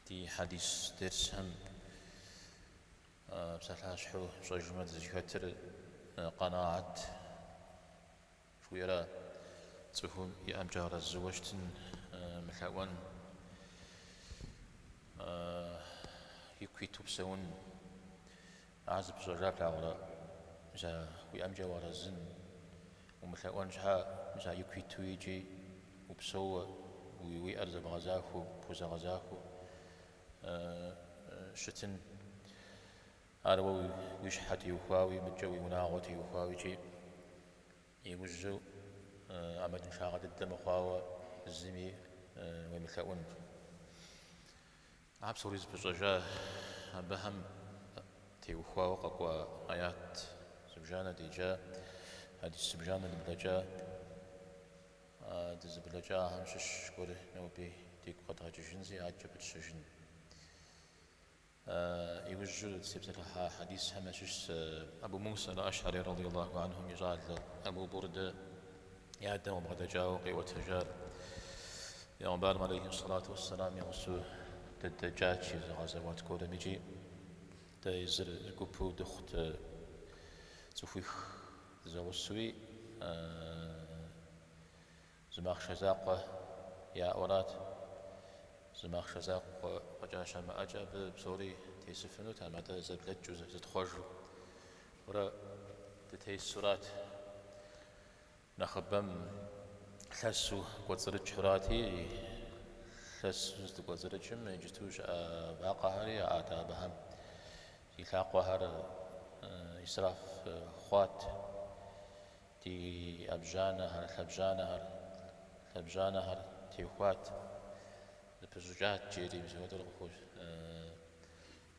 Ди хьэдис дерсхэм псалъащхьэу пщӏэжмэ дызыхэтыр къэнагъэт жыхуиӏэра, цӏыхум иӏэмкӏэ арэзыуэ щытын, мылъэӏуэн, ику иту псэун. Ар зыпыщӏэжа плъагъурэ, мис а уиӏэмкӏэ уарэзын, умылъэӏуэн щхьэ, мис а ику иту икӏи упсэууэ, уиӏэр зэбгъэзахуэу, пхузэгъэзахуэу щытын. Ар уэ уи щхьэ теухуауи, мыдкӏэ уи унагъуэ теухуауи икӏи иужьу ӏэмалыншагъэ дыдэ мыхъуауэ зыми уемылъэӏун. Ар псори зыпыщӏэжа абыхэм теухуауэ къэкӏуа аят зыбжанэ деджа, хьэдис зыбжанэ дыблэкӏа, дызыблэкӏахэм щыщ гуэр ноби дигу къэдгъэкӏыжынщи, адэкӏэ пытщэжын. Иужьу дызытепсэлъыхьа хьэдисхэм ящыщщ Абу Муса аль-Аш'ари радиаллаху анхум и щӏалэ Абу Бурдэ и адэм къыбгъэдэкӏауэ къиӏуэтэжар. Пегъымбарым алейхи сэлату уэсселам и гъусэу дыдэкӏат зы гъэзэуат гуэрым икӏи дэ езыр гупу дыхъут цӏыхуих дызэгъусэуи зы махъшэ закъуэ яӏэу арат. Зы махъшэ закъуэ фӏэкӏа щамыӏэкӏэ абы псори тесыфынутэкъым, атӏэ зэблэкӏыу, зытхъуэжурэ дытесу арат. Нэхъыбэм лъэсу кӏуэцӏрыкӏыурати, лъэсу здыкӏуэцӏрыкӏым иджыту щыӏэ вакъэхэри яӏат абыхэм. Ди лъакъуэхэр исраф хъуат, ди ӏэбжьанэхэр, лъэбжьанэхэр, лъэбжьанэхэр техуат, зэпыщӏыкӏат, жери мис апхуэдэу къыхощ.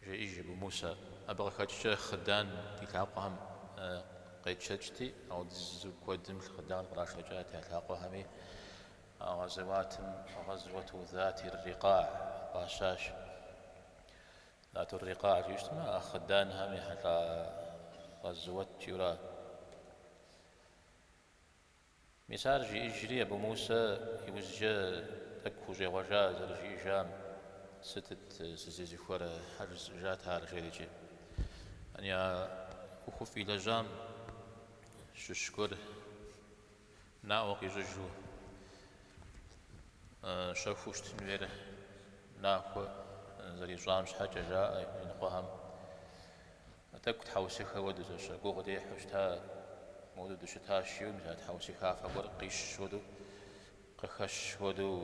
Жеӏэж Абу Мусэ. Абы къыхэкӏкӏэ хъыдан ди лъакъуэхэм къетшэкӏти, ауэдизу куэдым хъыдан кърашэкӏат я лъакъуэхэми. А гъэзэуатым гъэзуэту Зати р-Рикъагь фӏащащ. Зату р-Рикъагь жиӏэу щытмэ, а хъыданхэм ехьэлӏа гъэзуэт жиӏэура. Мис ар жиӏэжри, Абу Мусэ иужькӏэ тӏэкӏу хущӏегъуэжа зэрыжиӏэжам, сытыт сызезыхуэр, щхьэ жысӏэжат ар, жерикӏи. Яни а ӏуэхуфӏ илэжьам щыщ гуэр наӏуэ къищӏыжу, щэхуу щытын хуейр нахуэ зэрищӏам щхьэкӏэ жаӏэ иныкъуэхэм. Тӏэкӏу тхьэусыхэ хуэдэу зэщэ гугъу дехьу щыта, моуэдэу дыщытащ жиӏэу, мис а тхьэусыхафэ гуэр къищ хуэдэу, къыхэщ хуэдэу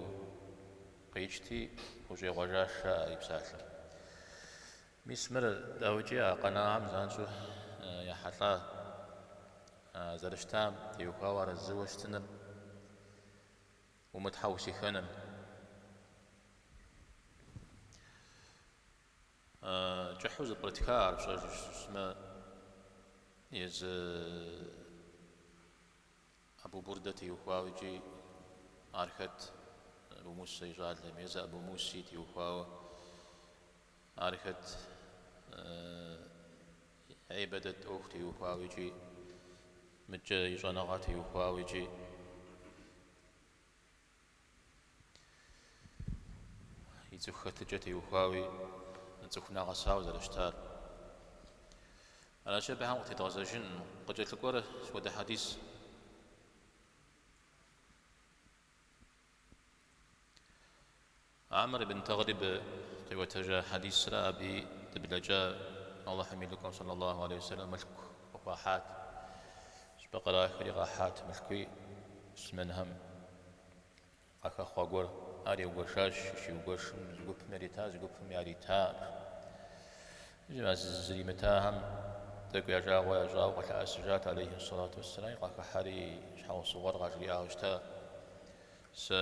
къикӏти, хущӏегъуэжащ, жаӏэ и псалъэм. Мис мыр, дауикӏи, а къэнагъэм занщӏэу ехьэлӏа зэрыщытам теухуауэ арэзыуэ щытыныр, умытхьэусыхэныр. Кӏыхьу зэпкърытха ар пщӏэжу щытмэ, езы Абу Бурдэ теухуауэ икӏи ар хэт Абу Мусэ и щӏалэм, езы Абу Муси теухуауэ ар хэт гьибадэт ӏуэху теухуауэ икӏи мыдкӏэ и щӏэныгъэ теухуауэ икӏи. И цӏыху хэтыкӏэ теухуауи цӏыху нэгъэсауэ зэрыщытар. Аращи, абыхэм къытедгъэзэжын къыкӏэлъыкӏуэр сыт хуэдэ хьэдис? Амр ибн Тэгълиб къиӏуэтэжа хьэдисрэ абыи дыблэкӏа Алыхьым и лӏыкӏуэм саллаллаху алейхи вассалам мылъку къыхуахьат. Щӏыпӏэ кърахри къахьат мылъкуи муслъымэнхэм къахэхъуа гуэр. Ар иугуэшащ, щиугуэшым зы гупым ярита, зы гупым яритакъым. А зримытахэм тӏэкӏу я жагъуэ ящӏауэ къылъэӏэсыжат, алейхи сэлату уэсселам, къахыхьэри щхьэусыгъуэр къажриӏауэ щыта. Сэ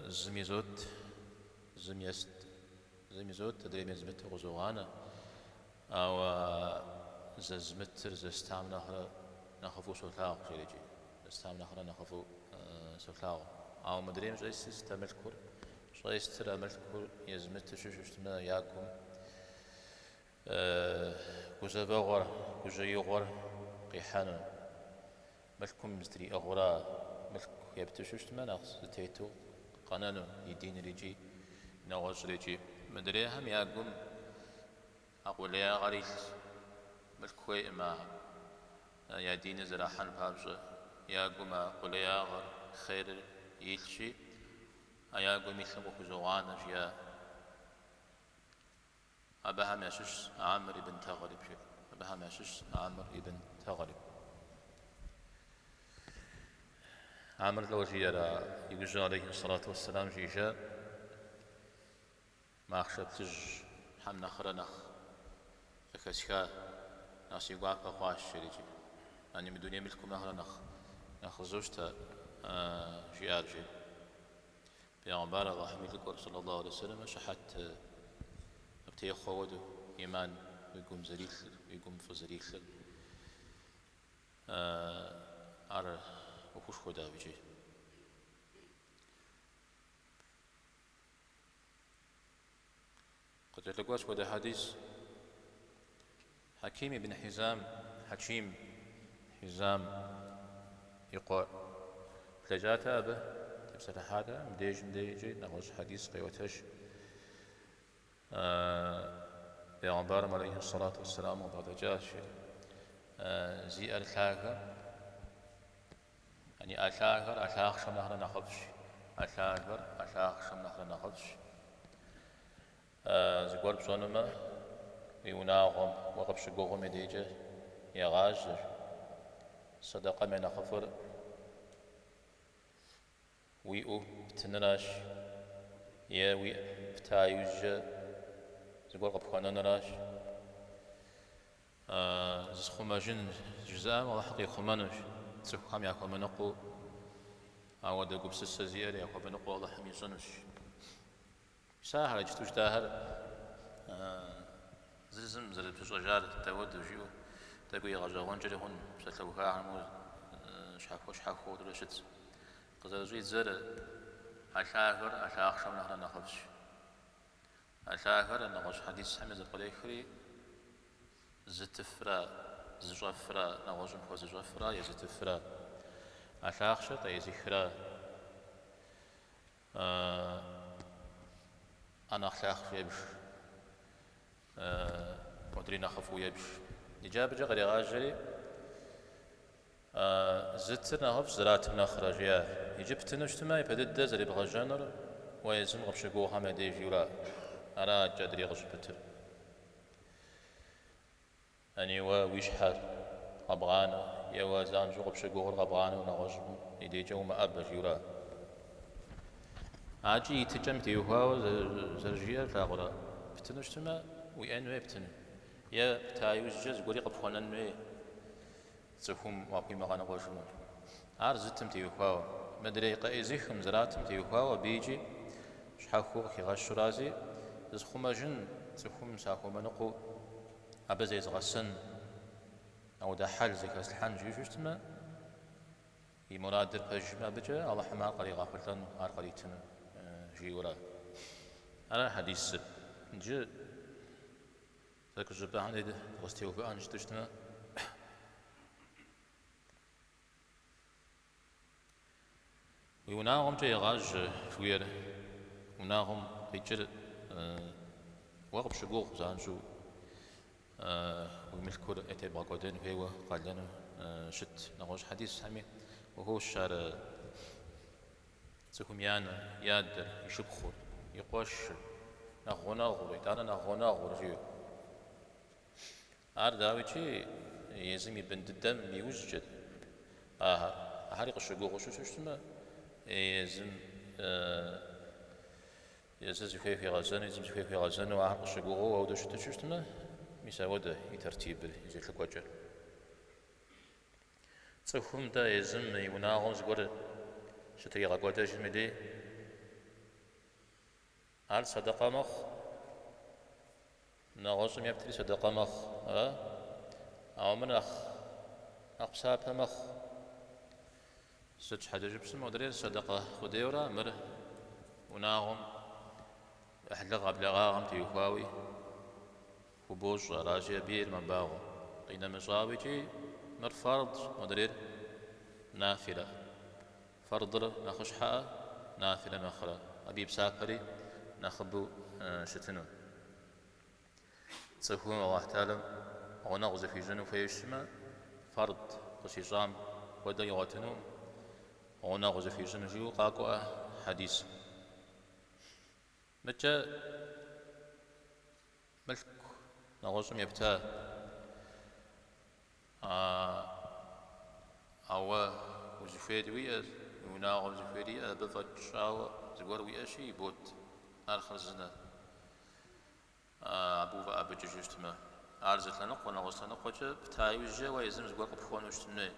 зым изот, зым ест, зым изот, адрейм езмыту къызогъанэ. Ауэ зэзмытыр зэстам нэхърэ нэхъыфӏу солъагъу, жерикӏи. Зэстам нэхърэ нэхъыфӏу солъагъу. Ауэ мыдрейм щӏестыр сыт а мылъкур? Щӏестыр а мылъкур езмыту щыщу щытмэ, я гум гузэвэгъуэр, гужьеигъуэр къихьэну. Мылъкум зытриӏыгъыурэ мылъку епту щытмэ, нэхъ зэтету къэнэну и диныр икӏи нэгъуэщӏыр икӏи. Мыдрейхэм я гум а къулеягъэр илъщ, мылъку хуейкъым ахэр, я диныр зэрахьэн папщӏэ, я гум а къулеягъэр, хъерыр илъщи, а я гум илъым къыхузогъанэ, жиӏа. Абыхэм ящыщщ Амр ибн Тэгълиб, жиӏэ. Абыхэм ящыщщ Амр ибн Тэгълиб. Амр лӏо жиӏэр а иужьу алейхи сэлату уэсселам жиӏэжа мы ахъшэ плъыжьхэм нэхърэ нэхъ къыхэсха, нэхъ си гуапэ хъуащ, жери икӏи. Яни мы дуней мылъкум нэхърэ нэхъ нэхъ къызощтэ, жиӏар, жери. Пегъымбар Алыхьым и лӏыкӏуэр, сэллаллаху алейхи вассэлэм, щыхьэт къыптехъуэ хуэдэу, иман уи гум зэрилъыр, уи гум фӏы зэрилъыр, ар ӏуэхушхуэ дауикӏи. Къыкӏэлъыкӏуащ хуэдэ хьэдис. Хьэким ибн Хьизам, Хьэчим Хьизам и къуэ блэкӏатэ абы, тепсэлъыхьатэ, мыбдежым дей икӏи нэгъуэщӏ хьэдис къеӏуэтэж. Пегъымбарым алейхи сэлату уэсселам къыбгъэдэкӏащ, жери. Зи ӏэр лъагэ, яни ӏэ лъагэр ӏэ лъахъшэм нэхърэ нэхъыфӏщ, ӏэ лъагэр ӏэ лъахъшэм нэхърэ нэхъыфӏщ. Зыгуэр пщӏэнумэ, уи унагъуэм, уэ къыпщыгугъым и дежкӏэ егъажьэ. Сэдэкъэм я нэхъыфӏыр уиӏэу птыныращ е уиӏэ пта иужькӏэ зыгуэр къыпхуэнэныращ. Зысхъумэжын жызыӏэм Алыхьыр къихъумэнущ, цӏыхухэм яхуэмыныкъуэу, ауэдэ гупсысэ зиӏэр яхуэмыныкъуэу Алыхьым ищӏынущ. Мис ахэр, иджыту жытӏахэр зыр зым зэрыпыщӏэжар дауэдэу жиӏэу тӏэкӏуи игъэщӏэгъуэнкӏэри хъун, псалъэухахэр моуэ щхьэхуэ-щхьэхуэу хуэдэурэ щытщ. Къызэрыщӏидзэр ӏэ лъагэр ӏэ лъахъшэм нэхърэ нэхъыфӏщ. ӏэ лъагэр нэгъуэщӏ хьэдисхэми зэпкърехри, зытыфрэ, зыщӏэфрэ, нэгъуэщӏым хуэзыщӏэфрэ, езытыфрэ, ӏэ лъахъшэр къеӏызыхрэ. Ӏэ нэхъ лъахъшэу ебж, модрей нэхъыфӏу ебж. Иджы абыкӏэ кърегъажьэри, зытыр нэхъыфӏщ зратым нэхърэ, жиӏа. Иджы птыну щытмэ, япэ дыдэ зэребгъэжьэнур уэ езым къыпщыгугъхэм я деж жиӏэурэ, ара адэкӏэ адрей къыщӏыпытыр. Яни уэ уи щхьэр къэбгъанэу е уэ занщӏэу къыпщыгугъыр къэбгъанэу нэгъуэщӏым и дежкӏэ умыӏэбэ, жиӏэурэ. Акӏи и тыкӏэм теухуауэ зэрыжиӏэр плъагъурэ, птыну щытмэ, уиӏэн хуей птыну, е пта иужькӏэ зыгуэри къыпхуэнэн хуей цӏыхум уахуимыгъэныкъуэжыну. Ар зытым теухуауэ. Мыдрей къеӏызыхым, зратым теухуауэ абы икӏи щхьэхуэу къыхигъэщурази, зысхъумэжын цӏыхум сахуэмыныкъуэу абы зезгъэсэн, ауэдэ хьэл зыхэслъхьэн жиӏэу щытмэ, и мурадыр пэжмэ, абыкӏэ Алыхьым ар къригъэхъулӏэну, ар къритыну жиӏэурэ. Ара хьэдисыр. Иджы тӏэкӏу щӏыпӏэхэм дей дыкъызэтеувыӏэн щыту щытмэ, Уи унагъуэмкӏэ егъажьэ жыхуиӏэр, унагъуэм къикӏыр уэ къыпщыгугъ занщӏэу уи мылъкур ятебгъэкӏуэдэн хуейуэ къалэну щыт. Нэгъуэщӏ хьэдисхэми къыхощ ар цӏыхум и анэр, и адэр, и шыпхъур, и къуэшыр, нэхъ гъунэгъур, итӏанэ нэхъ гъунэгъур жиӏэу. Ар дауикӏи езым и бын дыдэм иужькӏэт. Ахэр, ахэри къыщыгугъыу щыту щытмэ, езым езыр зыхуей хуигъэзэну, езым зыхуей хуигъэзэну ахэр къыщыгугъыу ауэдэу щыту щытмэ, мис ауэдэ и тэртибыр, и зэлъыкӏуэкӏэр. Цӏыхум дэ езым и унагъуэм зыгуэр щытригъэкӏуэдэжым и дей, ар сэдэкъэ мэхъу. Нэгъуэщӏым ептри сэдэкъэ мэхъу, ара? Ауэ мыр нэхъ нэхъ псапэ мэхъу. Сыт щхьэкӏэ жыпӏэмэ, модрейр сэдэкъэ къудейуэра, мыр унагъуэм ӏыхьлыгъэ благъагъэм теухуауи хубощӏ, аращи, абы ейр мэбагъуэ. Къинэмыщӏауэ икӏи мыр фардщ, модрейр нафилэ. Фардыр нэхъыщхьэӏэ нафилэ нэхърэ, абы и псапэри нэхъыбэу щытыну. Цӏыхум Алыхь Тэхьэлам гъунэгъу зыхуищӏыну хуейуэ щытмэ, фэрд къыщищӏам хуэдэ игъуэтыну гъунэгъу зыхуищӏыну жиӏэу къакӏуэ хьэдис. Мыкӏэ мылъку нэгъуэщӏым епта, ауэ узыхуейр уиӏэщ, уи унагъуэм зыхуейр иӏэ, абы фӏэкӏ щӏауэ зыгуэр уиӏэщи, ибот, ар хъарзынэ. Абы уфӏэӏэбыкӏыжу щытмэ. Ар зы лъэныкъуэ, нэгъуэщӏ лъэныкъуэкӏэ пта иужькӏэ уэ езым зыгуэр къыпхуэнэу щытын хуей.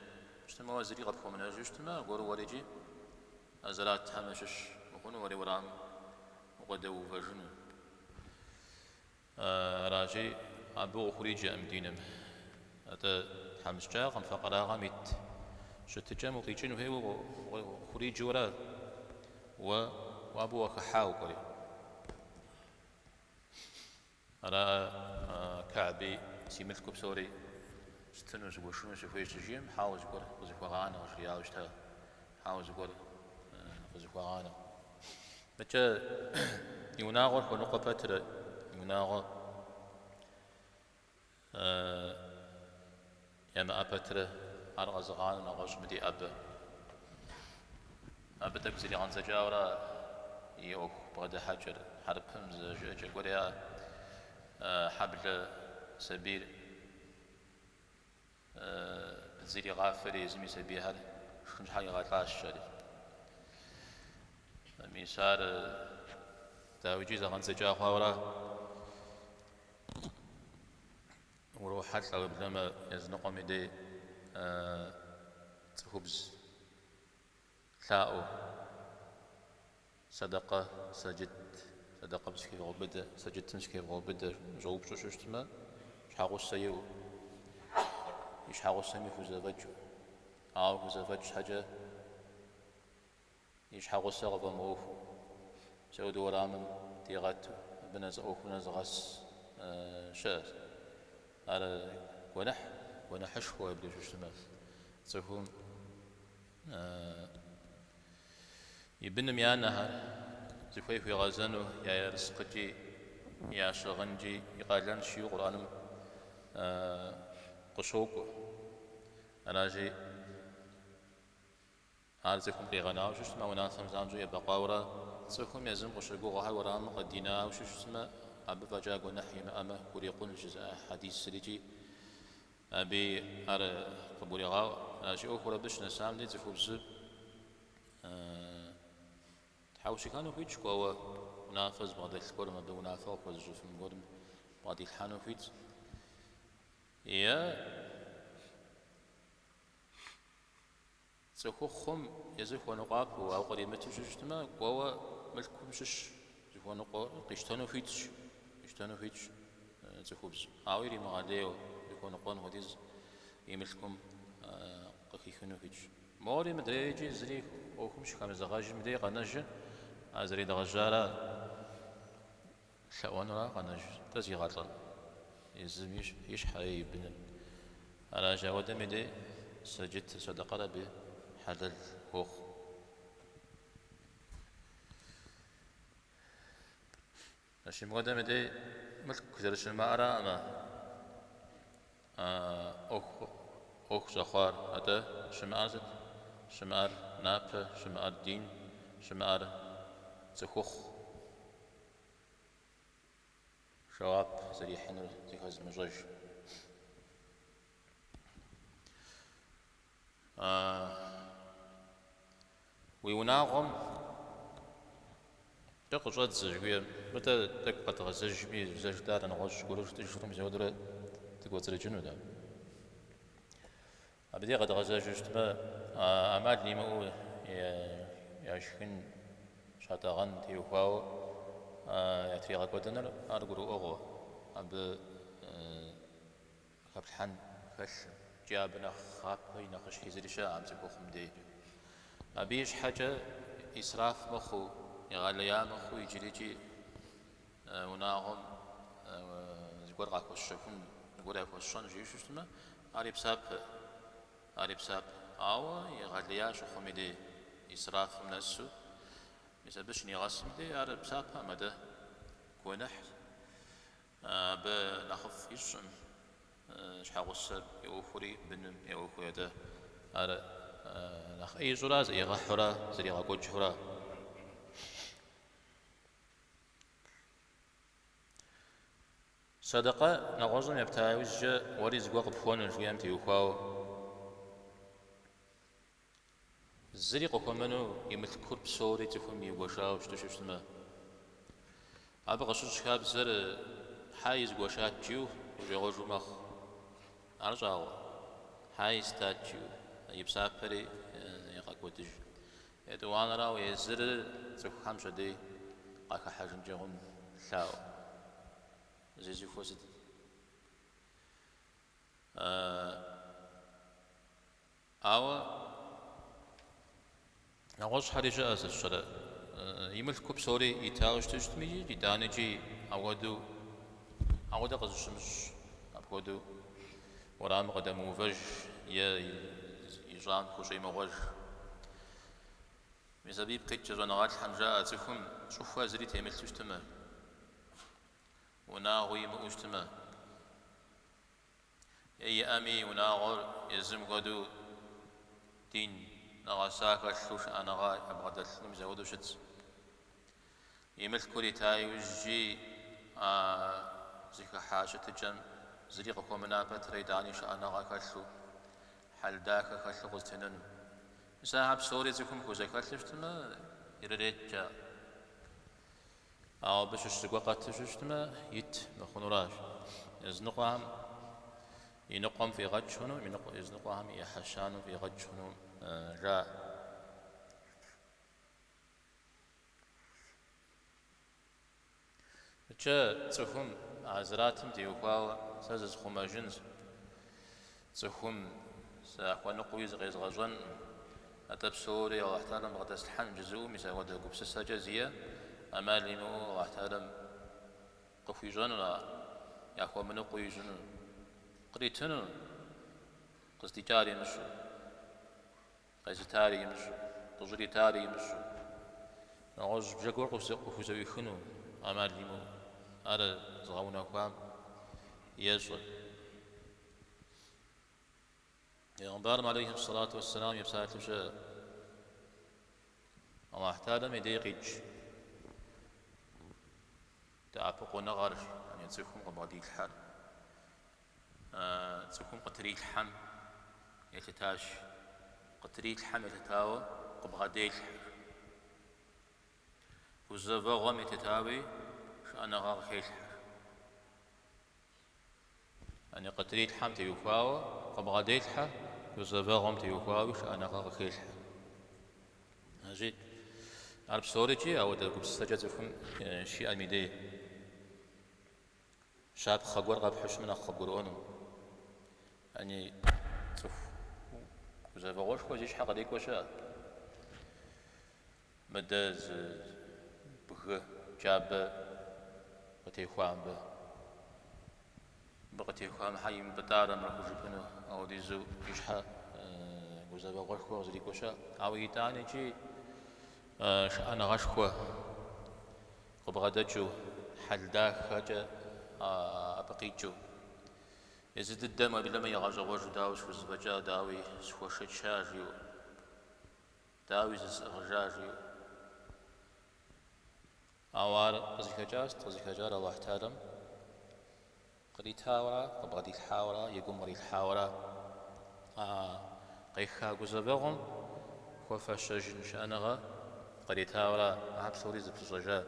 Щытмэ, уэ зыри къыпхуэмынэжу щытмэ, аргуэру уэри икӏи а зэратхэм ящыщ ухъуну, уэри уэрамым укъыдэувэжыну. Аращи, абы укъыхуриджэкъым диным. Атӏэ тхьэмыщкӏагъэм, факъырагъэм ит щытыкӏэм укъикӏын хуейуэ укъыхуриджэу ара? Уэ абы уахыхьа укӏуэри. Ара Кэгьби си мылъку псори стыну, згуэшыну сыхуейщ щыжиӏэм, хьэуэ зыгуэр къызыхуэгъанэ къыжриӏауэ щыта, хьэуэ зыгуэр къызыхуэгъанэ. Мыкӏэ и унагъуэр хуэныкъуэ пэтрэ, и унагъуэ ямыӏэ пэтрэ ар къэзыгъанэу нэгъуэщӏым дей ӏэбэ. Абы тӏэкӏу зригъэндзэкӏауэра и ӏуэху бгъэдыхьэкӏэр, хьэрыпым зы жыӏэкӏэ гуэр яӏэ, хьэблэ сабийр быдз иригъафэри езым и сабийхэр шхын щхьэ игъэлӏащ, жари. Мис ар дауикӏи зэгъэндзэкӏа хъуауэра? Урохьэлӏэ уеблэмэ языныкъуэм и дей цӏыхубз лъаӏуэу сэдэкъэ сэджыт, сэдэкъэм сыхевгъэубыдэ, сэджытым сыхевгъэубыдэ щӏэупщӏэу щыщытмэ, щхьэгъусэ иӏэу, и щхьэгъусэми хузэфӏэкӏыу, ауэ хузэфӏэкӏ щхьэкӏэ И щхьэгъусэ къыфӏэмыӏуэхуу, мис ауэдэу уэрамым дигъэту, абы ӏуэхур нэзыгъэс щыӏэщ. Ар гуэныхь, гуэныхьышхуэ уеблэу щыщытмэ, цӏыхум и быным я анэхэр зыхуей хуигъэзэну я ерыскъыкӏи, я щыгъынкӏи и къалэнщ жиӏэу Къурӏэным къыщокӏуэ. Аращи, Ар цӏыхум къигъэнауэ щыщытмэ, унафэм занщӏэу ебэкъуауэрэ, цӏыхум езым къыщыгугъхэр уэрамым къыдинауэ щыщытмэ, абы фӏэкӏа гуэныхь имыӏэмэ, хурикъун жызыӏэ хьэдисыр икӏи абы ар къыбгурегъаӏуэ. Аращи, ӏуэхур абы щынэсам дей цӏыхубзыр тхьэусыхэну хуитщ, кӏуэуэ унафэ зыбгъэдэлъ гуэрым, абы унафэ къыхуэзыщӏыфын гуэрым бгъэдилъхьэну хуитщ. Е Цӏыхухъум езыр хуэныкъуапэу, ауэ къримыту щыщытмэ, кӏуэуэ мылъкум щыщ зыхуэныкъуэр къищтэну хуитщ, къищтэну хуитщ цӏыхубзым. Ауэ иримыгъэлейуэ, зыхуэныкъуэн хуэдиз и мылъкум къыхихыну хуитщ. Мори мыдрейкӏи зыри ӏуэхум щыхэмызэгъэжым дей къэнэжыр а зэредгъэжьара лъэӏуэнура къэнэжыр, тӏэ зигъэлӏэн езым и щхьэ е и быныр. Аращи, ауэдэм и дей сэджытыр, сэдэкъэр абы хьэлэл хуохъу. Аращи, мыуэдэм и дей мылъку зэрыщымыӏэраӏымэ, ӏуэху щӏэхъуар, атӏэ щымыӏэр сыт? Щымыӏэр напэ, щымыӏэр дин, щымыӏэр цӏыхухъу. Жэуап зэрихьынур зыхэзымыщӏэж. Уи унагъуэм кӏэ къыщӏэдзэ жыхуиӏэм, мыдэ тӏэкӏу къэдгъэзэжми, зэ жытӏар нэгъуэщӏ гуэру жытӏэжу мис ауэдурэ дыкӏуэцӏрыкӏыну дэ. Абы дей къэдгъэзэжу щытмэ, ӏэмал имыӏэу яшхын, щатӏэгъэн теухуауэ ятригъэкӏуэдэныр ар гурыӏуэгъуэ, абы хэплъхьэн хэлъым, икӏи абы нэхъапэ и нэхъыщхьи зыри щыӏэкъым цӏыхухъум дежкӏэ. Абы и щхьэкӏэ исраф мыхъуу, егъэлея мыхъуу иджырикӏи унагъуэм зыгуэр къахуэсщэхун, зыгуэр яхуэсщӏэн жиӏэу щытмэ, ари псапэ, ари псапэ. Ауэ егъэлея щыхъум и дей, исрафым нэсу, мис абы щынигъэсым дей ар псапэкъым, атӏэ. Гуэныхь абы нэхъыфӏ ищӏым, щхьэгъусэм и ӏуэхури, быным я ӏуэхури, атӏэ ар нэхъ ӏей ищӏура, зэӏигъэхьурэ, зригъэкӏуэкӏыурэ. Сэдэкъэ нэгъуэщӏым епта иужькӏэ уэри зыгуэр къыпхуэну жиӏэм теухуауэ. Зыри къыхуэмыну и мылъкур псори цӏыхум игуэшауэ щыту щытмэ, абы къыщыщӏ хабзэр хьэи згуэшат жиӏэу хущӏегъуэжу мэхъу. Ар щӏагъуэ. Хьэи стат жиӏэу и псапэри егъэкӏуэдыж. Етӏуанэрауэ, езыр цӏыхухэм пщэдей къахыхьэжынкӏэ хъун лъаӏуэ. Зезыхуэ сыт? Ауэ нэгъуэщӏхэри щыӏэ сэ сщӏэрэ, и мылъку псори итауэ щыту щытми, итӏанэкӏи ауэдэу, ауэдэ къызыщымыщӏ, апхуэдэу уэрамым къыдэмыувэж е ищӏам хущӏемыгъуэж. Мис абы ипкъ иткӏэ щӏэныгъэлӏхэм жаӏэ цӏыхум щӏыхуэ зыри темылъу щытмэ, унагъуи имыӏэу щытмэ, Е иӏэми и унагъуэр езым хуэдэу дин нэгъэса хэлъу шыӏэныгъэ ябгъэдэлъыну мис апхуэдэу щытщ. И мылъкур ита иужькӏи а зыхыхьа щытыкӏэм зыри къыхуэмына пэтрэ итӏани шыӏэныгъэ хэлъу, хьэл дахэ хэлъу къызэтенэну. Мис ахэр псори цӏыхум хузэхэлъу щытмэ, ирырет жаӏэ. Ауэ абы щыщ зыгуэр къэту щытмэ, ит мыхъунуращ. Языныкъуэхэм и ныкъуэм фӏигъэкӏ хъуну, языныкъуэхэм и ӏыхьэ щанэм фӏигъэкӏ хъуну жаӏэ. Икӏэ цӏыхум а зратым теухуауэ сэ зысхъумэжынщ, цӏыхум сахуэныкъуэуи зыкъезгъэщӏэнкъым, атӏэ псори Алыхь Тэхьэлам бгъэдэслъхьэн жызыӏэу мис апхуэдэ гупсысэкӏэ зиӏэ ӏэмал имыӏэу Алыхь Тэхьэлам къыхуищӏэну ар, яхуэмыныкъуэу ищӏыну, къритыну, къыздикӏар имыщӏэу, къезытари имыщӏэу, къыщӏритари имыщӏэу, нэгъуэщӏ бжэ гуэр къыхузэӏуихыну ӏэмал имыӏэу, ар зыгъэунэхуам ещӏэ. Пейгъымбарым алейхи сэлату уэсселам и псалъэу щыӏэ Аллахь Тэхьэлам и дей къикӏ дэӏэпыкъуныгъэр, яни цӏыхум къыбгъэдилъхьэр, цӏыхум къытрилъхьэм елъытащ, къытрилъхьэм елъытауэ къыбгъэделъхьэ. Гузэвэгъуэм елъытауи шыӏэныгъэ къыхелъхьэ. Яни къытрилъхьэм теухуауэ къыбгъэделъхьэ, гузэвэгъуэм теухуауи шыӏэныгъэ къыхелъхьэ. Аращи, ар псорикӏи ауэдэ гупсысэкӏэ цӏыхум щиӏэм и дей щапхъэ гуэр къэпхьу щытмэ нэхъ къыбгурыӏуэну. Яни цӏыху гузэвэгъуэшхуэ зи щхьэ кърикӏуэ щыӏэ. Мыдэ зы бгы джабэ къытехуа мыбы. Мыбы къытехуам щхьэ имыпӏытӏарэ мыр хужыпӏэну, ауэдизу и щхьэ гузэвэгъуэшхуэ къызэрикӏуэ щыӏэ. Ауэ итӏанэкӏи шыӏэныгъэшхуэ къыбгъэдэкӏыу, хьэл дахэкӏэ абы къикӏыу. Езы дыдэм уеблэмэ игъэщӏэгъуэжу дауэ схузэфӏэкӏа, дауи схуэшэча жиӏэу. Дауи зысӏыгъыжа жиӏэу. Ауэ ар къызыхэкӏар сыт? Къызыхэкӏар Алыхь Тэхьэлам къритауэра, къыбгъэдилъхьауэра, и гум кърилъхьауэра? А къеха гузэвэгъуэм хуэфэщэжын шыӏэныгъэ къритауэра? Ахэр псори зэпыщӏэжа.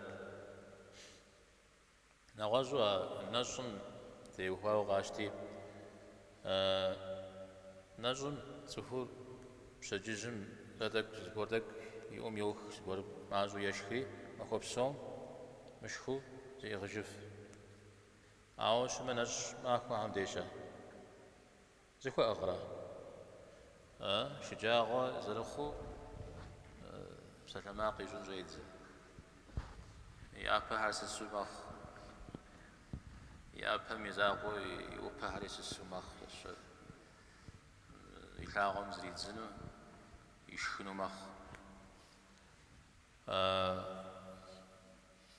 Нэгъуэщӏу а нэщӏым теухуауэ къащти, нэщӏым цӏыхур пщэдджыжьым зэ тӏэкӏу, зыгуэр тӏэкӏу и ӏум йох, зыгуэр мащӏэу ешхри, махуэ псом мышхыу зиӏыгъыжыф. Ауэ щымэ нэщӏ махуэхэм дей щэ зыхуэӏыгърэ? Шэджагъуэ зэрыхъуу псалъэмакъ ищӏын щӏедзэ. И ӏэпэхэр сысу мэхъу. И ӏэпэм и закъуэу и ӏупэхэри сысу мэхъу. И лъакъуэм зридзыну, ишхыну мэхъу.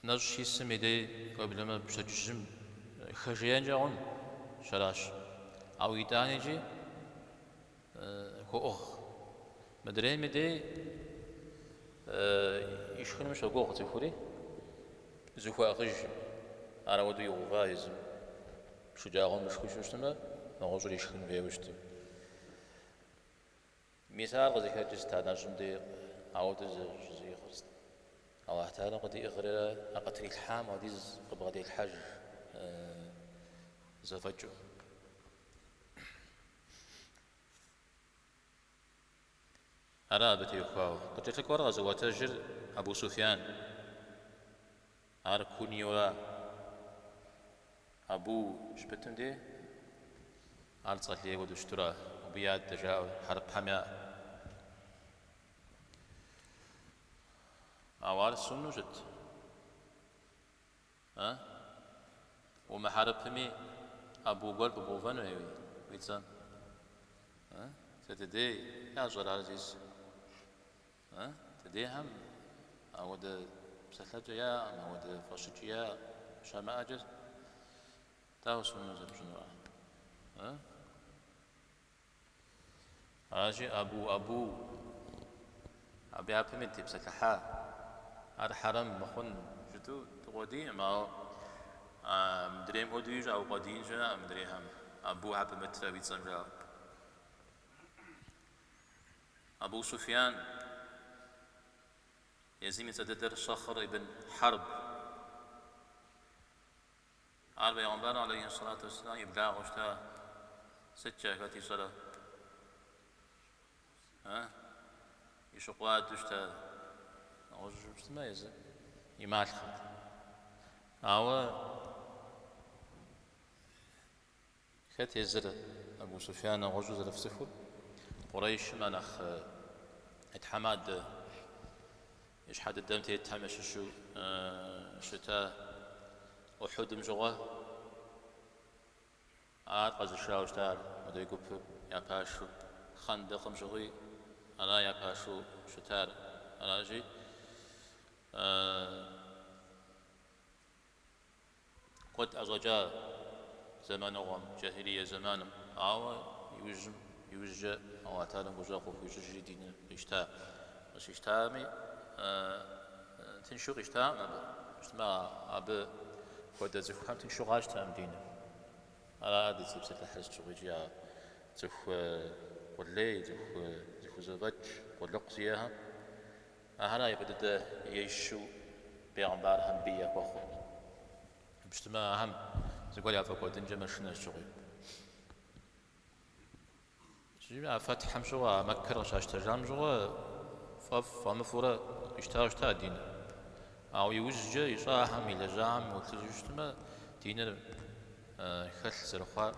Нэщӏ щисым и дей уеблэмэ пщэдджыжьым хэжеенкӏэ хъун щэращ. Ауэ итӏани икӏи хуэӏыгъ. Мыдрейм и дей ишхыным щогугъ цӏыхури, зыхуэӏыгъыжкъым. Ар ауэдэу игъэува езым. Шэджагъуэм мышхыу щытмэ, нэгъуэщӏыр ишхын хуейуэ щыту. Мис ар къызыхэкӏыр сыт а нэщӏым дей ауэдэу зыщӏызиӏыгъыр сыт? Алыхь Тэхьэлам къыдиӏыгъри а къытрилъхьам ауэдиз къыбгъэделъхьэж зэфӏэкӏыу. Ара абы теухуауэ. Къыкӏэлъыкӏуэр къэзыӏуэтэжыр Абу Суфьян. Ар куньеура. Абу щыпытым дей ар цӏэ лей хуэдэу щытура, абы и адэ жаӏэу хьэрыпхэм яӏэ. Ауэ ар суннэу щыт? А? Умыхьэрыпми Абу гуэр пыбгъэувэн хуей уи цӏэм? А? Сэ дыдей ящӏэр ар зис. А? Дыдейхэм ауэдэ псэлъэкӏэ яӏэкъым, ауэдэ фӏэщыкӏи яӏэкъым. Щамыӏэкӏэ дауэ суннэу зэрыпщӏынур ар? А? Аращи, Абу, Абу, абы япэми дытепсэлъыхьа, ар хьэрэм мыхъун жытӏэу дыкъуэдийкъым, ауэ мыдрейм хуэдэуи щӏаукъуэдиин щыӏэкъым мыдрейхэм, Абухэр пымытрэ уи цӏэм жаӏэу. Абу Суфьян езым и цӏэ дыдэр Сэхър ибн Хьэрб. Ар Пейгъэмбар алейхи сэлату уэсселам и благъэу щыта. Сыткӏэ, хэт ищӏэрэ? А? И щыкъу адэу щыта. Нэгъуэщӏу щытмэ, езы и малъхъэт. Ауэ Хэт езыр Абу Суфьян нэгъуэщӏу зэрыфцӏыхур? Къурейшым а нэхъ и тхьэмадэ и щхьэ дыдэм тетхэм ящыщу щыта Ухьудым щыгъуэ ар къэзышауэ щытар мыдрей гупыр я пашэу, Хъэндыкъым щыгъуи ара я пашэу щытар. Аращи, Куэд ӏэщӏэкӏа зэманыгъуэм, джахилие зэманым, ауэ иужьым, иужькӏэ Алыхь Тэхьэлам гущӏэгъу къыхуищӏыжри диныр къищта. Къыщищтами, тыншу къищтакъым абы. Щытмэ, абы хуэдэ цӏыхухэм тыншу къащтэкъым диныр. Ара дызытепсэлъыхьыр сыт щыгъуи икӏи а цӏыху къулей, цӏыху зыхузэфӏэкӏ, къулыкъу зиӏэхэм. Ахэра япэ дыдэ ещу бегъымбархэм бий яхуэхъур. Пщтымэ, ахэм зыгуэр яфӏэкӏуэдынкӏэ мэшынэ сыт щыгъуи. А фэтхьэм щыгъуэ, а Мэккэр къыщащтэжам щыгъуэ фӏэфӏ фӏэмыфӏурэ къищтауэ щыта диныр. Ауэ иужькӏэ ищӏахэм, илэжьахэм уеплъыжу щытмэ, диныр хэлъ зэрыхъуар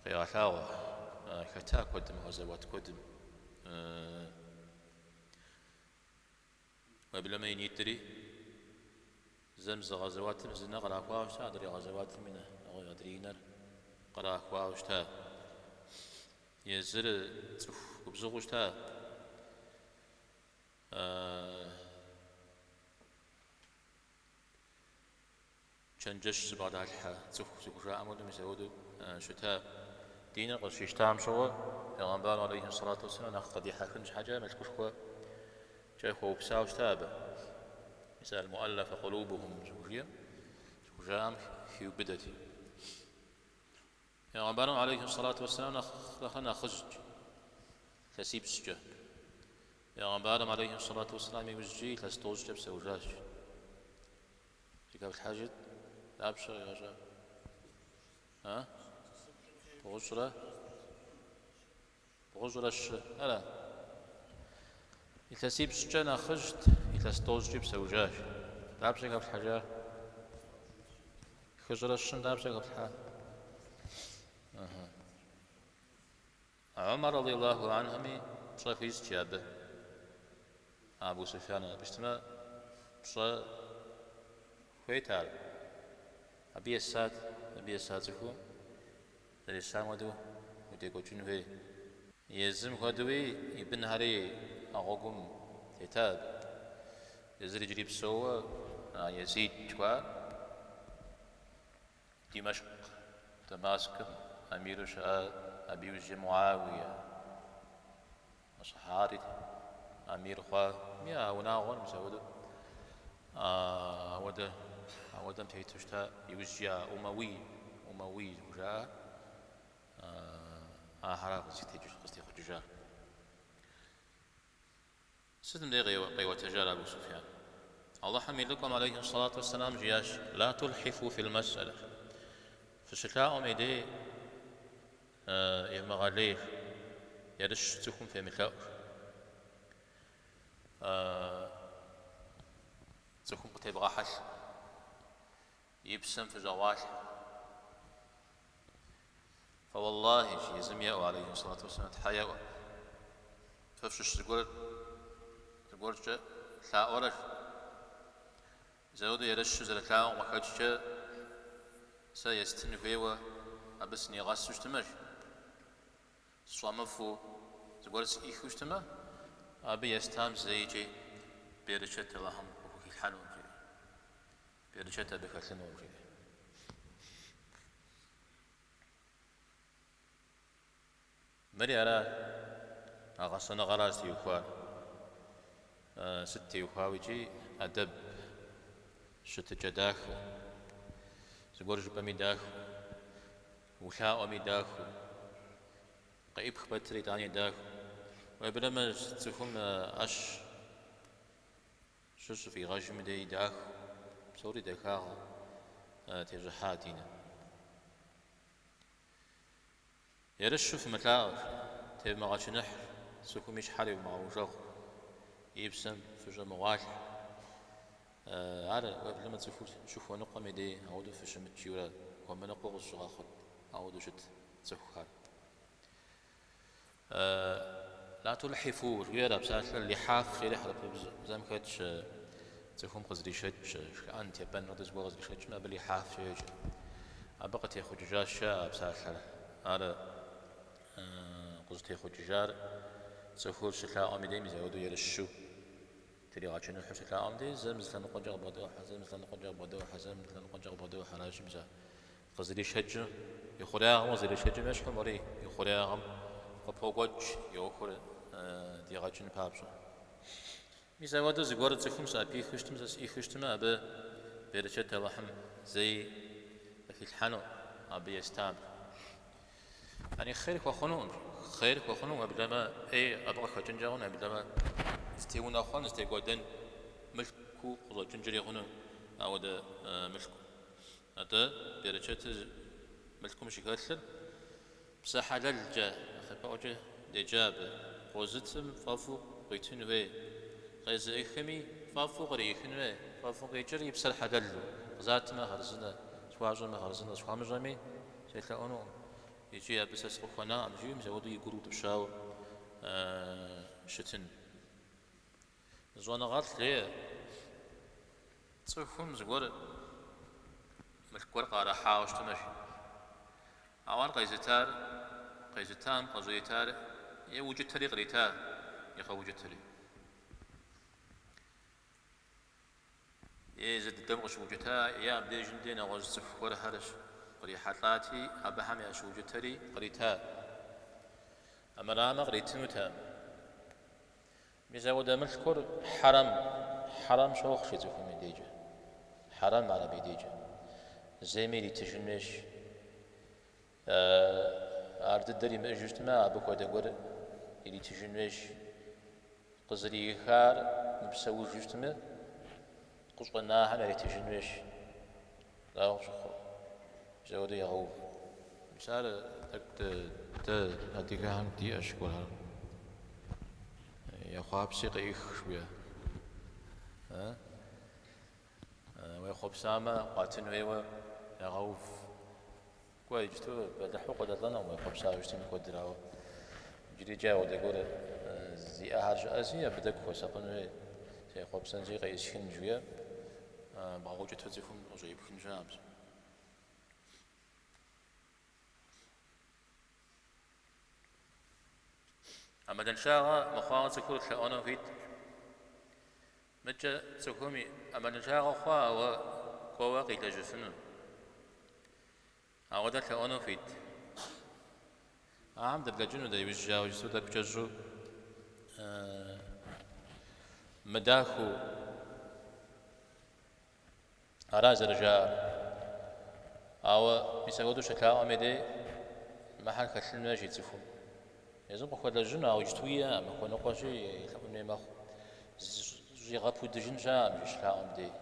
къегъэлъагъуэ. Хэта куэдым, гъэзэуат куэдым. Уеблэмэ и нитӏри зэм зы гъэзэуатым зы нэ кърахуауэ щыта, адрей гъэзэуатым и нэ, адрей и нэр кърахуауэ щыта. Езыр цӏыху губзыгъэу щыта. Чэнджэщ зыбгъэдалъхьэ цӏыху зыхужаӏэм хуэдэу мис апхуэдэу щыта. Диныр къыщищтам щыгъуэ, Пейгъэмбар алейхи сэлату уэсселам нэхъ къыдихьэхын щхьэкӏэ мылъкушхуэкӏэ хуэупсауэ щыта абы. Мис аль-муӏэллафэ къулубухум зыхужиӏэм, зыхужаӏэм хиубыдэти. Пейгъэмбарым алейхи сэлату уэсселам нэхърэ нэхъыжьт илъэсипщӏкӏэ. Пейгъэмбарым алейхи сэлату уэсселам иужькӏи илъэс тӏощӏкӏэ псэужащ. Зыхэфлъхьэжыт, дапщэ къигъэщӏа? А? Бгъущӏрэ? Бгъущӏрэ щы. Ара? Илъэсипщӏкӏэ нэхъыжьт, илъэс тӏощӏкӏи псэужащ. Дапщэ хэфлъхьэжа? Хыщӏрэ щым дапщэ хэфлъхьа? Ыхьы. Умар радиаллаху анхуми пщӏэ хуищӏт абы, Абу Суфьян абы щытмэ, пщӏэ хуейт ар. Абы есат, абы еса цӏыхуу зэресам хуэдэу удекӏуэкӏын хуей. Езым хуэдэуи и бынхэри а гъуэгум тета абы. Езыр иджыри псэууэ. А Езид жыхуаӏэр Димэшкъ, Дамаскым амиру щыӏа, абы иужькӏэ Муауие ӏэщӏыхьари амир хъуа. Ми а унагъуэр мис ауэдэу, ауэдэ, ауэдэм тету щыта, иужькӏэ а Умэуий, Умэуий зыхужаӏэ, ахэр къызытехъукӏыжар. Сытым дей къиӏуэтэжар Абу Суфьян? Алыхьым и лӏыкӏуэм алейхи сэлату уэсселам жиӏащ, Ла тулхифу фил мэсӏэлэ. Фыщылъаӏуэм и дей евмыгъэлей, ерыщ цӏыхум фемылъэӏу. Цӏыхум къытевгъэхьэлъэ, и псэм фыщӏэгъуалъхьэ. Фэуэллахи, жи, езым еӏуэ, алейхи сэлату уэсселам, Тхьэ еӏуэ. Фэ фщыщ зыгуэр, зыгуэркӏэ лъаӏуэрэ, жи. Мис ерыщу зэрылъаӏуэм къыхэкӏкӏэ сэ естын хуейуэ абы сынигъэсу щытмэ, жи. Сфӏэмыфӏу зыгуэр сӏихыу щытмэ, абы естам зэикӏи берычэт Алыхьым къыхухилъхьэнукъым, жиӏэ. Берычэт абы хэлъынукъым, жиӏэ. Мыри ара, а гъэсэныгъэра зытеухуар? Сыт теухуауэ икӏи ӏэдэб, щытыкӏэ дахэ, зыгуэр жыпӏэми дахэу, улъаӏуэми дахэу, къеӏыпх пэтрэ итӏани дахэу. Уеблэмэ цӏыхум ӏэщ щыщыфӏигъэжым дей дахэу, псори дахагъэ тещӏыхьа диным. Ерыщу фымылъаӏуэ, тевмыгъэчыныхь, цӏыхум и щхьэр евмыгъэужэгъу, и псэм фыщӏэмыгъуалъхьэ. Ар уеблэмэ цӏыхур щыхуэныкъуэм и дей ауэдэу фыщымыт жиӏэурэ хуэмыныкъуэу къызыщыгъэхъут ауэдэу щыт цӏыхухэр. Ла тулхифу жиӏэр а псалъэр лихьаф жери хьэрыпыбзэм хэтщ, цӏыхум къызришэкӏ, шхыӏэн, тепӏэн хуэдэу зыгуэр къызришэкӏмэ, абы лихьаф жеӏэкӏэ. Абы къытехъукӏыжащ жаӏэ а псалъэр. Ар къыщӏытехъукӏыжар цӏыхур щылъаӏуэм и дей мис апхуэдэу ерыщу тригъэчыныхьу щылъаӏуэм дей зэм зы лъэныкъуэкӏэ къыбгъэдохьэ, зэм зы лъэныкъуэкӏэ къыбгъэдохьэ, зэм зы лъэныкъуэкӏэ къыбгъэдохьэ. Аращи, мис а Къызэришэкӏым, и хъуреягъым къызэришэкӏым ещхьу мори и хъуреягъым къыпокӏуэкӏ и ӏуэхур дигъэкӏын папщӏэ. Мис апхуэдэу зыгуэр цӏыхум сӏэпихыу щытмэ, сэ сӏихыу щытмэ, абы берычэт Алыхьым зэи къыхилъхьэнукъым, абы естам. Яни хъер хуэхъунукъым, хъер хуэхъунукъым, уеблэмэ ӏей абы къыхэкӏынкӏэ хъуну, уеблэмэ зытеунэхъуэн, зытекӏуэдэн мылъкуу къыщӏэкӏынкӏэри хъуну ауэдэ мылъку. Атӏэ, берычэтыр мылъкум щыхэлъыр псэ хьэлэлкӏэ, нэхъыпэӏуэкӏэ деджа абы. Къозытым фӏэфӏу къуитын хуей, къезыӏыхми фӏэфӏу къриӏыхын хуей, фӏэфӏу къикӏыр и псэр хьэлэлу, къызатмэ хъарзынэ, схуащӏэмэ хъарзынэ, схуамыщӏэми селъэӏунукъым, икӏи абы сэ сыкъыхуэнакъым, жиӏэу мис апхуэдэу и гур утӏыпщауэ щытын. Щӏэныгъэлӏ жеӏэ. Цӏыхум зыгуэр мылъку гуэр къыӏэрыхьауэ щытмэ, жи. Ауэ ар къезытар, къезытам къыщӏритар е укӏытэри кърита, игъэукӏытэри. Е езы дыдэм къыщыукӏыта, е абдежым де нэгъуэщӏ цӏыху гуэрхэр кърихьэлӏати, абыхэм ящыукӏытэри кърита. Амырамэ къритынутэкъым. Мис апхуэдэ мылъкур хьэрэм, хьэрэм щохъу жи цӏыхум и дежкӏэ. Хьэрэм ар абы и дежкӏэ. Зейми иритыжын хуейщ. Ар дыдэр имыӏэжу щытмэ, абы хуэдэ гуэр иритыжын хуейщ. Къызриӏыхар мыпсэужу щытмэ, къыщӏэнахэм яритыжын хуейщ. Дауэ къыпщыхъурэ? Мис апхуэдэу егъэув. Мис ар тӏэкӏу дэ адыгэхэм диӏэщ гуэрхэр. Ехъуапси къеӏых жыхуиӏэ. Уехъуэпсамэ, къуатын хуейуэ ягъэув. Кӏуэ, иджыту бэлыхьу къодэлӏэнукъым уехъуэпсауэ щытми куэдыр, ауэ иджырикӏи апхуэдэ гуэр зиӏэхэр щыӏэщи, абы тӏэкӏу хуэсакъын хуей, сехъуэпсэнщи къеӏысхын жиӏэ, бгъэукӏытэу цӏыхум къыщӏеӏыпхын щыӏэкъым. ӏэмалыншагъэ мыхъуауэ цӏыхур лъэӏуэну хуит. Мыкӏэ цӏыхум и ӏэмалыншагъэ хъуа, ауэ кӏуэуэ къилэжьыфыну. Ауэдэ лъэӏуэну хуит. Ахэм дыблэкӏыну дэ иужькӏэ, ауэ иджыпсту тӏэкӏу кӏэщӏу мыдахэу ара зэрыжаӏэр. Ауэ мис апхуэдэу щылъаӏуэм и дей мыхьэр хэлъын хуейщ и цӏыхум. Езым къыхуэлэжьыну, ауэ иджыпсту иӏэкъым, хуэныкъуэщи, елъэӏун хуей мэхъу. Зыщӏигъэпудыжын щыӏэкъым жи щылъаӏуэм дей.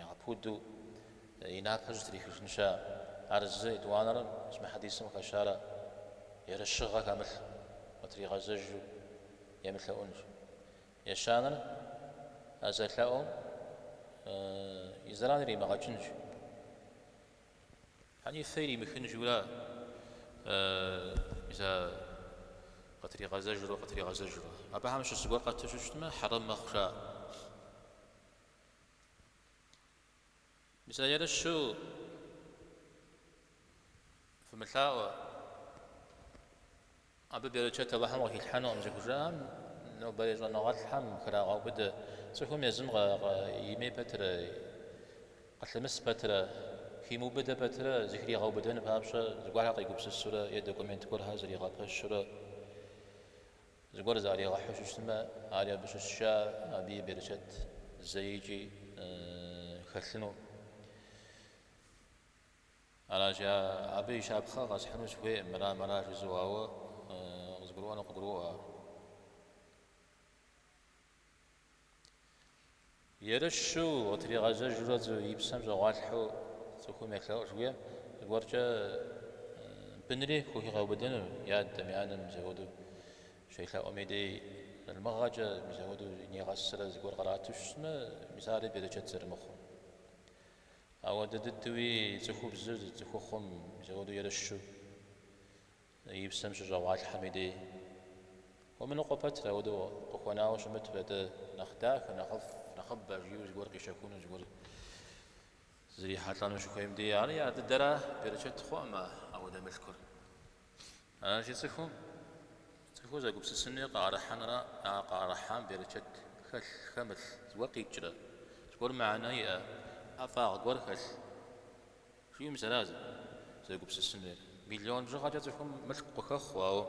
Ягъэпуду и напэр щӏытрихыжын щыӏэкъым. Ар зы, етӏуанэр мис мы хьэдисым къыхэщарэ ерыщыгъэ хэмылъу, къытригъэзэжу емылъэӏунщ. Ещанэр а зэлъэӏум и зэран иримыгъэкӏынщ. Хьэни фэ иримыхын жиӏэурэ мис а къытригъэзэжурэ, къытригъэзэжурэ. Абыхэм щыщ зыгуэр къэту щытмэ, хьэрэм мэхъу жаӏэ. Мис а ерыщу фымылъаӏуэ, абы берычэт Алыхьым къыхилъхьэнукъым зыхужаӏэм, нобэрей щӏэныгъэлӏхэм храгъэубыдэ цӏыхум езым имей пэтрэ, къылъымыс пэтрэ, химыубыдэ пэтрэ зыхригъэубыдэн папщӏэ зыгуэрхэр къигупсысурэ е документ гуэрхэр зэригъэпэщурэ, Зыгуэр зыӏэригъэхьэу щытмэ, ари абы щыщ жаӏэ, абыи берычэт зэикӏи хэлъыну. Аращи, абы и щапхъэ къэсхьыну сыхуейкъым, мыра, мыра жызыӏэу, ауэ къызыгурыӏуэну къыгуроӏуэ ар. Ерыщу къытригъэзэжурэ и псэм щӏэгъуалъхьэу цӏыхум елъэӏу жыхуиӏэм зыгуэркӏэ бынри хухигъэубыдэну, и адэм, и анэм мис апхуэдэу щелъэӏум и дей залмыгъэкӏэ мис апхуэдэу нигъэсрэ зыгуэр кърату щытмэ, мис ари берычэт зэрымыхъур. Ауэдэ дыдэуи цӏыхубзыр цӏыхухъум мис апхуэдэу ерыщу И псэм щыщӏэгъуалъхьэм и дей. Хуэмыныкъуэ пэтрэ, ауэдэу къыхуэнауэ щымыту, атӏэ нэхъ дахэ, нэхъыфӏ, нэхъыбэ жиӏэу зыгуэр къищэхуну, зыгуэр зрихьэлӏэну щыхуейм дей, ари ар дыдэра берычэт хъуӏым ауэдэ мылъкур. Аращи, цӏыхум, цӏыхур зэгупсысын хуейр къыӏэрыхьэнра, а къыӏэрыхьам берычэт хэлъ, хэмылъ, зыгуэр къикӏрэ, зыгуэр мыхьэнэ иӏэ, ӏэфӏагъ гуэр хэлъ. Жиӏэу мис ара зэгупсысын хуейр. Миллион бжыгъэкӏэ цӏыхум мылъку къыхэхъуэ, ауэ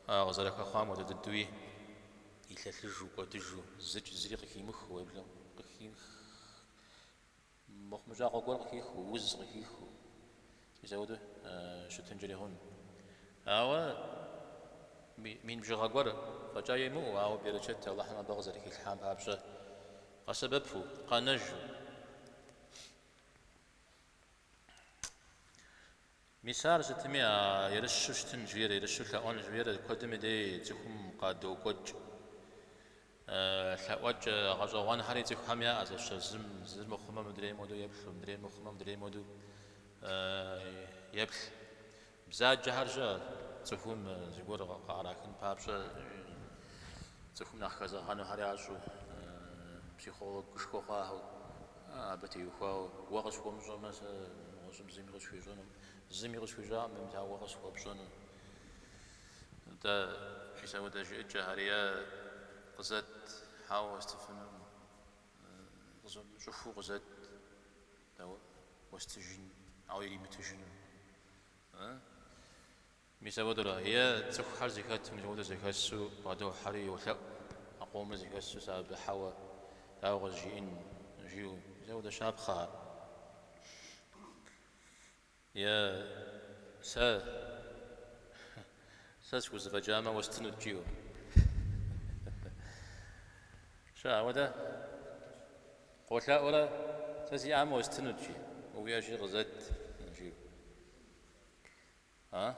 а къызэрыхэхъуам хуэдэ дыдэуи илъэлъыжу, кӏуэдыжу, зыкӏ зыри къыхимыхыу, уеблэмэ къыхих, мыхъумыщӏагъуэ гуэр къыхихыу, уз къыхихыу, мис апхуэдэу щытынкӏэри хъун. Ауэ мин бжыгъэ гуэр фӏэкӏа имыӏэу, ауэ берычэт Алыхьым абы къызэрыхилъхьам папщӏэ къэсэбэпу, къэнэжу. Мис ар сытми а ерыщу щытын жиӏэр, ерыщу лъэӏуэн жиӏэр куэдым и дей цӏыхум къадокӏуэкӏ. Лъэӏуэкӏэ гъэщӏэгъуэнхэри цӏыхухэм яӏэ зэщэ, зым зыр мыхъумэ мыдрейм хуэдэу еплъу, мыдрейм мыхъумэ мыдрейм хуэдэу еплъ. Бзаджэхэр щыӏэ, цӏыхум зыгуэр къыӏэрахын папщӏэ цӏыхум нэхъ хэзэгъэнухэр ящӏу, психологышхуэ хъуахэу, абы теухуауэ, уэ къысхуэмыщӏэмэ, сэ нэгъуэщӏым зыми къысхуищӏэну, зыми къысхуищӏакъым, мис ар уэ къысхуэпщӏэну. Нтӏэ, мис апхуэдэ жыӏэкӏэхэр е къызэт, хьэуэ уэстыфынум, щӏыхуэу къызэт, дауэ уэстыжын, ауэ иримытыжыну. Мис апхуэдэурэ, е цӏыхухэр зэхэту, мис апхуэдэу зэхэсу бгъэдохьэри йолъэӏу, а къомыр зэхэсу сэ абы хьэуэ, дауэ къызжиӏэн жиӏэу, мис апхуэдэ щапхъэхэр. Е сэ, сэ схузэфӏэкӏамэ уэстынут жиӏэу. Щыӏэ апхуэдэ? Къолъэӏурэ, сэ сиӏамэ уэстынут жи, уэ уиӏэщи къызэт жиӏэу. А?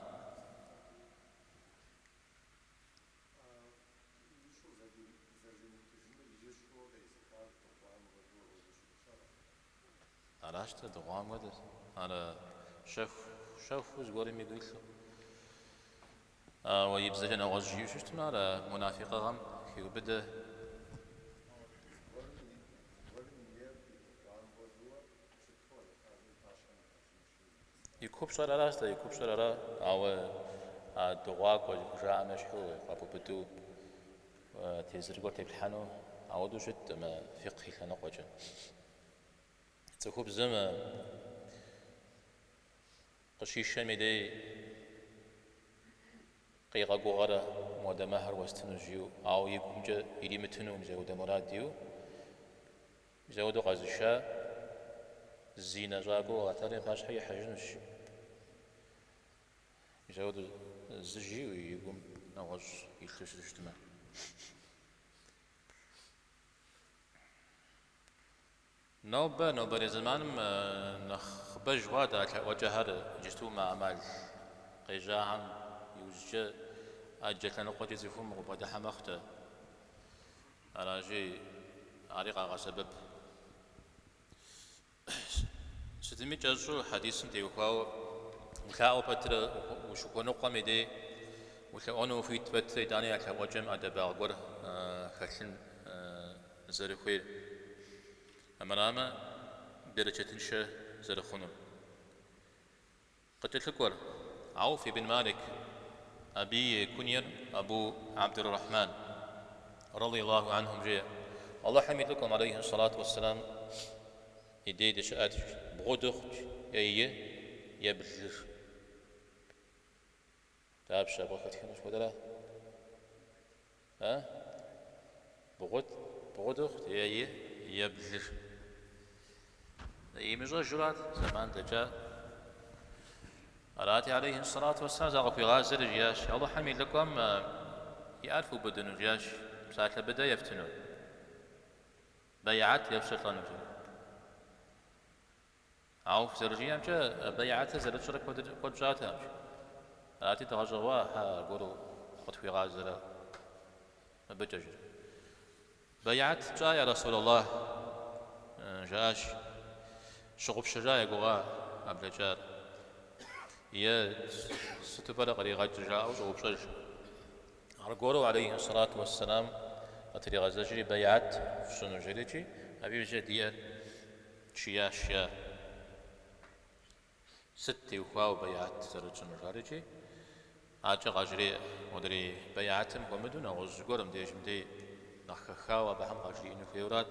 Аращ-тӏэ, дыгъуам хуэдэщ. Ар щэху, щэхуу зыгуэрым игу илъу. Ауэ и бзэкӏэ нэгъуэщӏ жиӏэу щытмэ, ар мунафикъыгъэм хеубыдэ. И купщӏэр аращ-тӏэ, и купщӏэр ара, ауэ а дыгъуакӏуэ зыхужаӏэм ещхьу къэбубыду тезыр гуэр теплъхьэну Ауэдэу щыткъым фикъх и лъэныкъуэкӏэ. Цӏыхубзым къыщишэм и дей къигъэгугъэрэ модэ мэхьыр уэстыну жиӏэу, ауэ и гумкӏэ иримытыну мис ауэдэ мурад иӏэу, мис ауэдэу къэзыша зинэ щӏакӏуэу Алыхьталэм и пащхьэ ихьэжынущ. Мис ауэдэу зы жиӏэу и гум нэгъуэщӏ илъу щытмэ. Нобэ, нобэрей зэманым нэхъыбэж хъуат а лъэӏуэкӏэхэр иджысту мы ӏэмал къежьахэм иужькӏэ ӏэджэ лъэныкъуэкӏи цӏыхум къыбгъэдыхьэ мэхъутэ. Аращи, ари къагъэсэбэп. Сытми кӏэщӏу хьэдисым теухуауэ улъаӏуэ пэтрэ ущыхуэныкъуэм и дей улъэӏуэну ухуит пэтрэ итӏани а лъэӏуэкӏэм ӏэдэбагъ гуэр хэлъын зэрыхуейр. Армырамэ, берычэтыншэ зэрыхъунур. Къыкӏэлъыкӏуэр, Ауф ибн Малик, абы и куньер Абу Абдуррахьман, радиаллаху анхум жеӏэ, Алыхьым и лӏыкӏуэм, алейхи сэлату уэсселам, и дей дыщыӏэт, бгъу дыхъут, е и, е блы. Дапщэ абы къыхэтхыну сыт хуэдэра? А? Бгъут, бгъу дыхъут, е и, е блы. Имыщӏэжурат, зэман дэкӏа. Арати, алейхи сэлату уэсселам закъыхуигъазэри жиӏащ, Алыхьым и лӏыкӏуэм и ӏэр фыубыдыну, жиӏащ, псалъэ быдэ ефтыну, бэйгьэт ефщӏылӏэну, жиӏащ. Ауф зэрыжиӏэмкӏэ, бэйгьэтыр зэрытщӏэрэ куэд щӏатэкъым. Арати, дгъэщӏэгъуа, хьэ аргуэру къытхуигъазэрэ мыбыкӏэ, жери. Бэйгьэт тщӏа, я Расул Аллах, жаӏащ, щыгъупщэжа я гугъа а блэкӏар, е сыту пӏэрэ къригъэкӏыр, жаӏэу щӏоупщӏэж. Аргуэру, алейхи сэлату уэсселам, къытригъэзэжри бэйгьэт фщӏыну жерикӏи, абы иужькӏэ ди ӏэр тшиящ, жиӏа. Сыт теухуауэ бэйгьэт зэрытщӏынур, жарикӏи, акӏэ къажреӏэ. Модрей бэйгьэтым хуэмыдэу нэгъуэщӏ зыгуэр мыбдежым дей нэхъ хэхауэ абыхэм къажриӏэну хуейуэрат.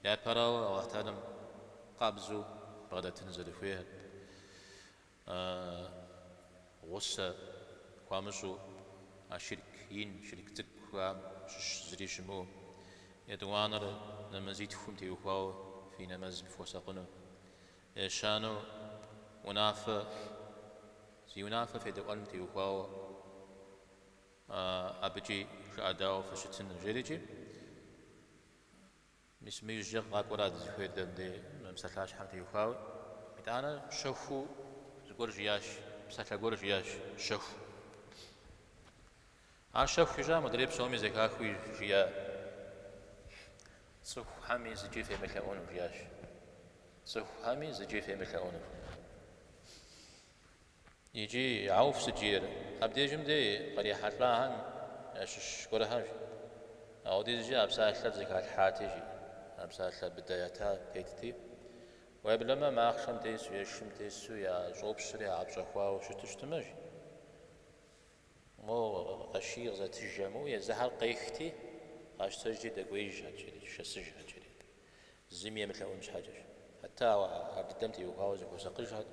Япэрауэ, Алыхь Тэхьэлам къабзэу бгъэдэтын зэрыхуейр. Гъусэ хуамыщӏу а ширк ин, ширк цӏыкӏухэм щыщ зыри щымыӏэу. Етӏуанэр нэмэзитхум теухуауэ фи нэмэзым фыхуэсакъыну. Ещанэу унафэ, зи унафэ федэӏуэным теухуауэ абыкӏи жыӏэдауэ фыщытыну, жерикӏи. Мис мы иужькӏэ къакӏуэра дызыхуейр дэ мыбдей мы псалъащхьэм теухуауэ. Итӏанэ щэхуу зыгуэр жиӏащ, псалъэ гуэр жиӏащ, щэху. Ар щэху ищӏа, модрей псоми зэхахыу жиӏа. Цӏыхухэми зыкӏи фемылъэӏуну, жиӏащ. Цӏыхухэми зыкӏи фемылъэӏуну. Икӏи Ауф сыт жиӏэр? Абдежым дей кърихьэлӏахэм ящыщ гуэрхэм ауэдизкӏэ а псалъэр зэхалъхьати, жи, а псалъэ быдэ ята тетти, уеблэмэ махъшэм тесу е шым тесу я щӏопщыр ягъэпщӏэхуауэ щыту щытмэ, жи, мо къэший къызэтыж жамыӏэу езыхэр къехти, къащтэжри дэкӏуеижхэт, жери, шэсыжхэт, жери. Зыми емылъэӏун щхьэкӏэщ. Хьэтэ ауэ ар дыдэм теухуауэ зыхуэсакъыжхэт.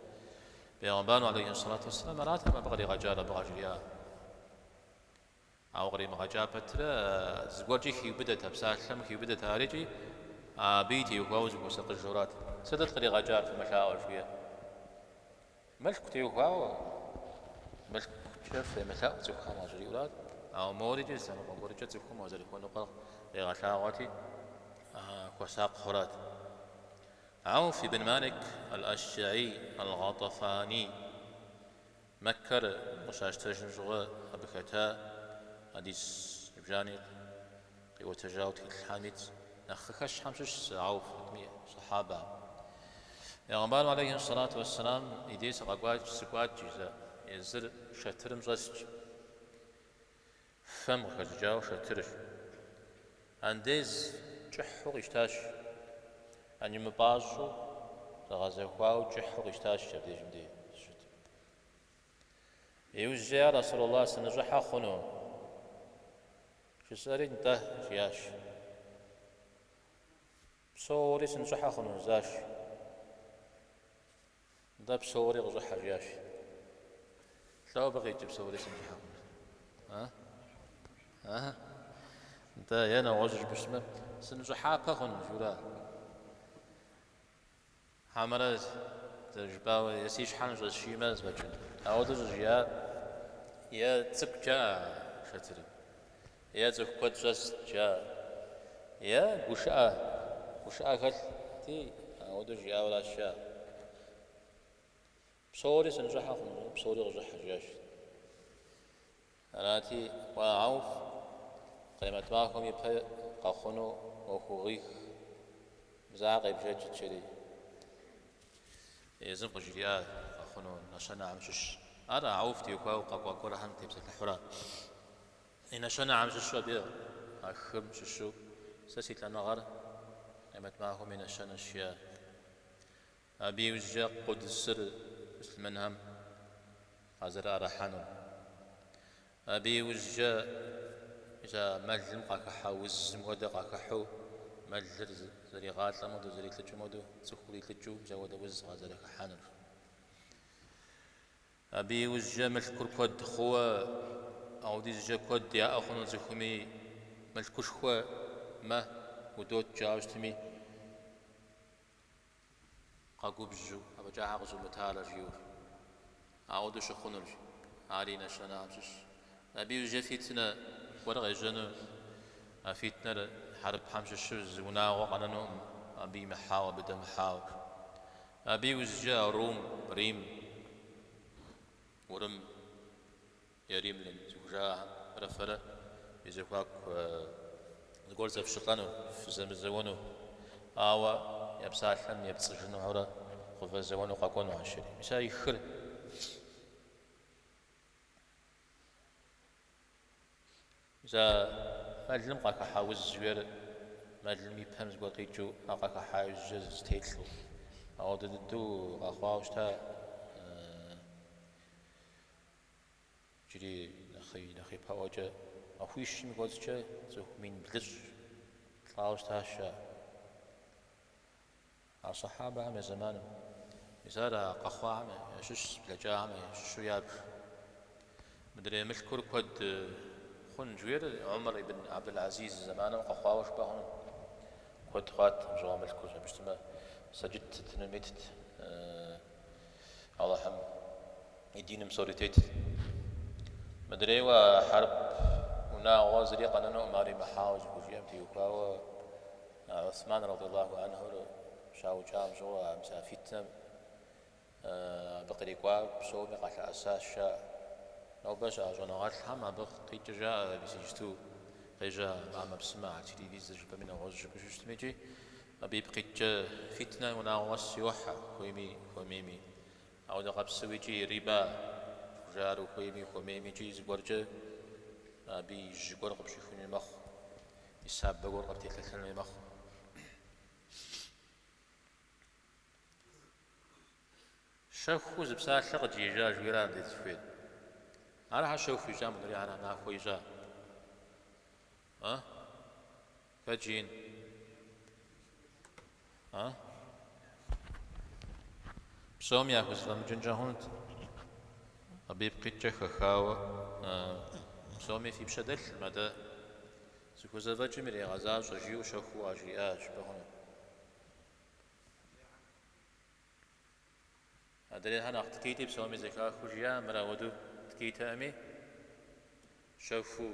Бегъымбарым алейхи сэлату уэсселам аратэкъым абы къригъэкӏар, абы къажриӏар. Ауэ къримыгъэкӏа пэтрэ зыгуэркӏи хиубыдэт а псалъэм хиубыдэт ар икӏи абыи теухуауэ зыхуэсакъыжурат. Сытыт къригъэкӏар фымылъаӏуэ жыхуиӏэр? Мылъку теухуауэ, мылъкукӏэ фемылъэӏу цӏыхухэм къажриӏэурат, ауэ морикӏи зы лъэныкъуэ гуэркӏэ цӏыхум уазэрыхуэныкъуэр къигъэлъагъуэти, хуэсакъхурат. Ауф ибн Малик аль-Ашджаӏи аль-Гъэтӏэфани Мэккэр къыщащтэжым щыгъуэ абы хэта хьэдис зыбжани къиӏуэтэжауэ тхылъхэм итщ. Нэхъ къыхэщхэм щыщщ Ауф хэтми сахьабэхэм. Пегъымбарым алейхи сэлату уэсселам и дей сыкъэкӏуакӏ, сыкӏуакӏ жи, езыр шэтырым щӏэсщ. Фэм къыхэщӏыкӏауэ шэтырщ. Андез кӏыхьу къищтащ. Ани мыпӏащӏэу, зэгъэзэхуауэ кӏыхьу къищтащ абдежым дей щытым. Иужькӏэ, я Расулаллах, сыныщӏыхьэ хъуну? Жысӏэри, нтӏэ, жиӏащ. Псори сыныщӏыхьэ хъуну, жысӏащ. Нтӏэ, псори къыщӏыхьэ, жиӏащ. Лӏо абы къикӏыр псори сыныщӏыхьэ хъуну? А? А? Нтӏэ, е нэгъуэщӏу жыпӏэу щытмэ, сыныщӏыхьапэ хъуну, жиӏэура? Хьэмэрэ зэрыжыпӏауэ, е си щхьэр ныщӏэсшиймэ зэфӏэкӏын. Ауэдэу щӏыжиӏар е цӏыкӏут жаӏэ шэтырыр, е цӏыху куэд щӏэст жаӏэ, е гушыӏэ, гушыӏэ хэлъти, ауэдэу жиӏауэращ жаӏэ. Псори сыныщӏыхьэ хъуну, псори къыщӏыхьэ, жиӏащ. Арати, уа Ауф, Къемэт махуэм ипэ къэхъуну ӏуэхугъуих мис ар къебжэкӏыт, жери езым къыжриӏа къэхъуну нэщэнэхэм щыщ. Ар Ауф теухуауэ къэкӏуа гуэрхэм тепсэлъыхьурэ. И нэщэнэхэм щыщу абы а хым щыщу сэ си лӏэныгъэр Къемэт махуэм и нэщэнэщ, жиӏа. Абы иужькӏэ Къудсыр муслъымэнхэм къазэрыӏэрыхьэнур. Абы иужькӏэ мис а мэлым къахыхьэ узым хуэдэ къахыхьэу, мэлыр зэригъалӏэм хуэдэу, зэрилӏыкӏым хуэдэу, цӏыхур илӏыкӏыу мис апхуэдэ уз къазэрыхыхьэнур. Абы иужькӏэ мылъкур куэд хъууэ, ауэдизкӏэ куэд яӏэ хъуну цӏыхуми, мылъкушхуэ мэ удот жаӏэу щытми, Къэгубжьу, афӏэкӏа щхьэ къызумытарэ, жиӏэу. Ауэдэу щыхъунущ, ари нэщэнэхэм щыщщ. Абы иужькӏэ фитнэ гуэр къежьэну, а фитнэр хьэрыпхэм щыщу зы унагъуэ къэнэнукъым, абы имыхьауэ, абы дэмыхьауэ. Абы иужькӏэ Рум, Рим, Урым е римлян зыхужаӏэхэмрэ фэрэ фи зэхуаку зыгуэр зэфщӏылӏэну, фызэмызэуэну, ауэ я псалъэм епцӏыжынухэрэ къывэзэуэну къэкӏуэнухэщ, жери. Мис а и хыр. Мис а мэлым къахыхьа уз жиӏэр мэлым и пэм зыгуэр къикӏыу, ар къахыхьа иужькӏэ зэтелӏэу. Ауэдэ дыдэу къэхъуауэ щыта иджыри нэхъ ипэӏуэкӏэ махуищым и кӏуэцӏкӏэ цӏыху 1000 лӏауэ щытащ жаӏэ. А сэхьабэхэм я зэманым. Мис ар а къэхъуахэм ящыщщ, блэкӏахэм ящыщу ябж. Мыдрей мылъкур куэд хъун жиӏэр Умар ибн Абдул-Азиз зэманым къэхъуауэ жыпӏэ хъуну. Куэд хъуат абы щыгъуэ мылъкур, абы щытмэ, сэджыт сытынум итт, Алыхьым и диным псори тетт. Мыдрейуэ а хьэрып унагъуэ зыри къэнэнукъым ар имыхьауэ зыхужиӏэм теухуауэ Усман радиаллаху анхур щаукӏам щыгъуэ а мис а фитнэм абы кърикӏуар псоми къалъэӏэсащ, жаӏэ. Нобэ щыӏэ щӏэныгъэлӏхэм абы къикӏыр жаӏэ, мис иджыту къежьа ӏэмэпсымэ, а телевизор жыпӏэми нэгъуэщӏ жыпӏэу щытми икӏи абы ипкъ иткӏэ фитнэ унагъуэ къэс йохьэ, хуейми хуэмейми. Ауэдэ къабзэу икӏи риба жаӏэр ухуейми хуэмейми икӏи зыгуэркӏэ абы и жьы гуэр къыпщӏихунуи мэхъу, и сабэ гуэр къыптелъэлъынуи мэхъу. Щэхуу зы псалъэ къыджиӏэжа жиӏэра мыбдеж зыхуейр? Ар хьэ щэху ищӏа, мыдрейхэр нахуэ ищӏа? А? Хэт жиӏэн? А? Псоми яхузэфӏэмыкӏынкӏэ хъунут. Абы ипкъ иткӏэ хэхауэ псоми фи пщэ дэлъым, атӏэ зыхузэфӏэкӏым ирегъэзащӏэ жиӏэу щэхуу къажриӏащ жыпӏэ хъуну. Адрейхэр нэхъ ткӏийти псоми зэхахыу жиӏа, мыр ауэдэу ткӏийтэкъыми, щэхуу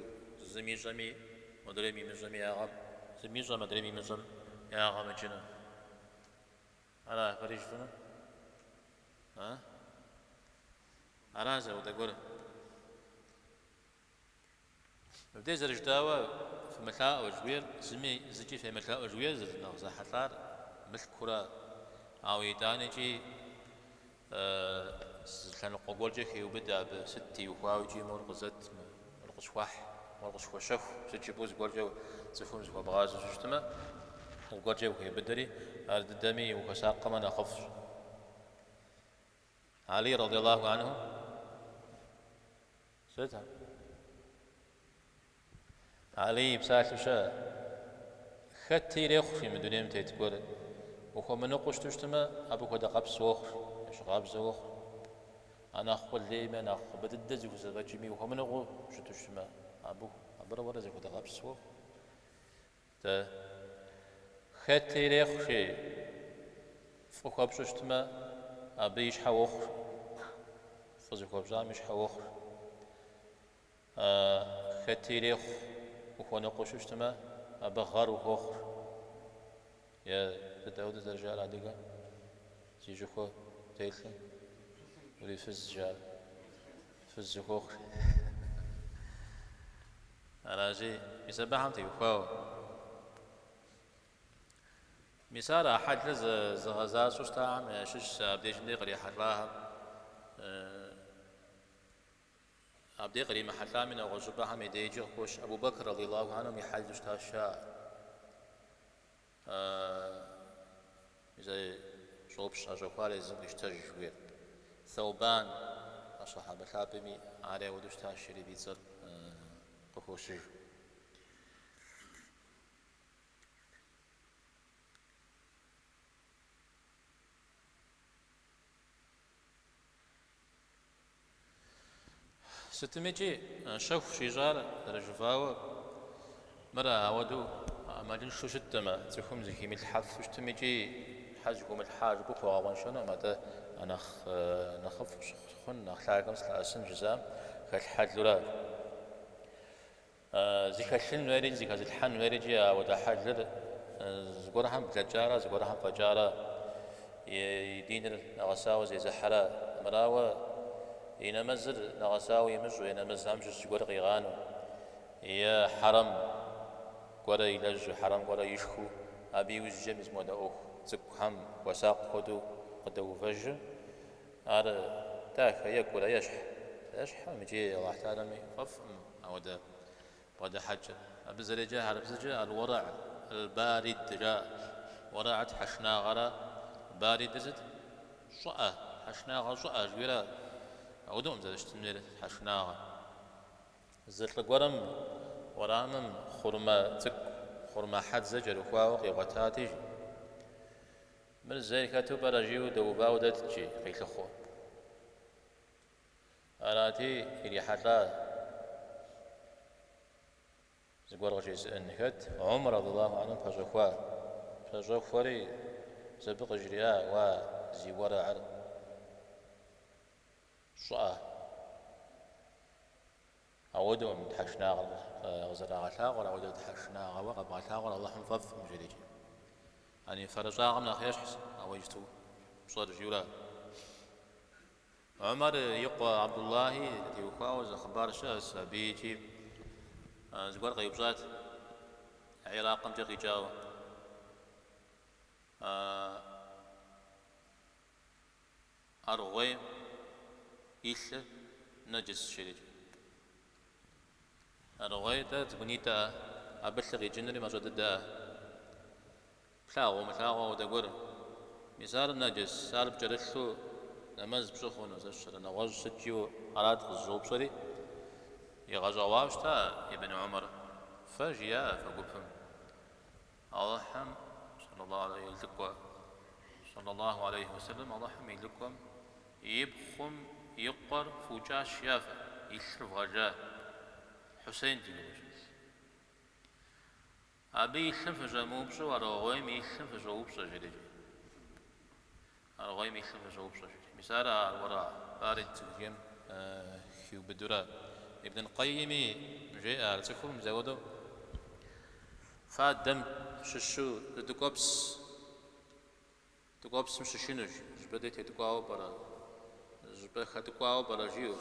зым ищӏэми, модрейм имыщӏэми ягъэ, зым ищӏэм, адрейм имыщӏэм ягъэ мыкӏыну. Ара фэри жыфӏэну? А? Ара зэуэдэ гуэр? Мыбдеж зэрыжытӏауэ, фымылъаӏуэ жыхуиӏэр, зыми зыкӏи фемылъэӏу жыхуиӏэр нэхъ зэхьэлӏар мылъкура. Ауэ итӏанэкӏи зы лъэныкъуэ гуэркӏэ хеубыдэ абы, сыт теухуауэ икӏи мор къызэт, мор къысхуэхь, мор къысхуэщэху, сыт жыпӏэу зыгуэркӏэ цӏыхум зыхуэбгъазэу щытмэ, зыгуэркӏэ ухеубыдэри, ар дыдэми ухуэсакъмэ нэхъыфӏщ. Алий радиаллаху анху сыт? Алий и псалъэу щыӏэ, Хэти ирехъу жи мы дунейм тет гуэр, ухуэмыныкъуэу щыту щытмэ, абы хуэдэ къэпс уохъу, ещхьыркъабзэ уохъу. А нэхъ къулейми, нэхъ абы дыдэ зыхузэфӏэкӏми ухуэмыныкъуэу щыту щытмэ, абы абырэ уэрэ зэхуэдэ къэпс уохъу. Дэ хэти ирехъу жи, фӏы хуэпщӏу щытмэ, абы и щхьэ уохъу. Фӏы зыхуэпщӏам и щхьэ уохъу. Хэти ирехъу ухуэныкъуэу щытмэ, абы гъэр ухуохъу. Е сыт ауэдэ зэрыжаӏэр адыгэ зи щӏыхуэ телъым урифыз жаӏэр, фыз ухуохъу. Аращи, мис абыхэм теухуауэ. Мис ар а хьэлыр зыгъэзащӏэу щытахэм ящыщщ абдежым дей кърихьэлӏахэм. Абдей къримыхьэлӏами, нэгъуэщӏ щӏыпӏэхэм и дежкӏи къыхощ Абу Бэкр радиаллаху анхум и хьэлу щытащ жаӏэ. Мис а щӏопщ ӏэщӏэхуар езым къищтэж жыхуиӏэр. Сэубан, а щэхьабэ лъапӏэми ари ауэдэу щытащ, жери абы и цӏэр къыхощыж. Сытымикӏи щэху щӏищӏар зэрыжыфӏауэ, мыр ауэдэу ӏэмалыншэу щыттэмэ, цӏыхум зыхимылъхьэфу щытым икӏи щхьэ зыхыумылъхьа жыпӏэу пхуэгъэкъуэншэнукъым, атӏэ а нэхъ нэхъыфӏ хъун, нэхъ лъагэм сылъэӏэсын жызыӏэм хэлъ хьэлуращ. Зыхэлъын хуейри зыхэзылъхьэн хуейри икӏи ауэдэ хьэлыр зыгуэрхэм блэкӏарэ, зыгуэрхэм фӏэкӏарэ, и диныр нэгъэсауэ зезыхьэрэ, мырауэ и нэмэзыр нэгъэсауэ имыщӏу, е нэмэзхэм щыщ зыгуэр къигъанэу, е хьэрэм гуэрэ илэжьу, хьэрэм гуэрэ ишхыу, абы иужькӏэ мис мыуэдэ ӏуэху цӏыкӏухэм хуэсакъ хуэдэу къыдэувэжыр, Ар дахэ екӏурэ ещхь? Ещхькъым икӏи Алыхь Тэхьэлами фӏэфӏкъым ауэдэ бгъэдыхьэкӏэр. Абы зэреджэр хьэрыпбзэкӏэ аль-уэрэ аль-барид жаӏэ. Уэрэ тхьэшынагъэрэ баридыр сыт? Щӏыӏэ, тхьэшынагъэ щӏыӏэ жыхуиӏэрэ. Ауэдэукъым зэрыщытын хуейр тхьэшынагъэ. Зы лӏы гуэрым уэрамым хъурмэ цӏыкӏу, хъурмэ хьэдзэ кӏэрыхуауэ къигъуэтати, жи. Мыр зейр хэту пӏэрэ жиӏэу дэувауэ дэтт, жи, къилъыхъуэу. Арати, ирихьэлӏа зыгуэр къыжезыӏэн хэт, Умар радиаллаху анхум пэщӏэхуа. Пэщӏэхуэри, абы къыжриӏа, Уа, зи уэрэгьыр щӏыӏэ. Ауэдэукъым тхьэшынагъэр къызэрагъэлъагъуэр, ауэдэ тхьэшынагъэ уэ къэбгъэлъагъуэр Алыхьым фӏэфӏкъым, жери икӏи. Ани фэрыщӏагъэм нэхъ ещхьщ, ауэ иджыту пщӏэр жиӏэурэ. Умар и къуэ Абдуллахи теухуауэ зы хъыбар щыӏэщ, абы икӏи зыгуэр къеупщӏат Иракъымкӏэ къикӏауэ. Аргъуейм и лъыр нэджэсщ, жери икӏи. Аргъуей-тӏэ цӏыкӏунитӏэ, абы лъы къикӏынури мащӏэ дыдэ. Плъагъу умылъагъу ауэдэ гуэр. Мис ар нэджэс, ар пкӏэрылъу нэмэз пщӏы хъуну, сэ сщӏэрэ, нэгъуэщӏ сыт жиӏэу арат къызыщӏэупщӏэри, игъэщӏэгъуауэ щыта Ибн Умар. Фэ жиӏа фэ гупым. Алыхьым, и лӏыкӏуэ, сэллаллаху алейхи уэсэлэм, Алыхьым и лӏыкӏуэм и пхъум и къуэр фукӏащ жиӏа фэ, и лъыр вгъэжа, Хьусейн зи гугъу ищӏыр. Абы и лъым фыщӏэмыупщӏэу аргъуейм и лъым фыщӏоупщӏэ, жери. Аргъуейм и лъым фыщӏоупщӏэ, жери. Мис ар уэрэ барид жыхуиӏэм хиубыдурэ. Ибн Къайими жеӏэ ар цӏыхум мис апхуэдэу фадэм щыщу зы тӏыкӏуэпс, тӏыкӏуэпсым щышынущ, щӏыпӏэ дей тетӏыкӏуауэ пӏэрэ, щӏыпӏэ хэтӏыкӏуауэ пӏэрэ жиӏэу.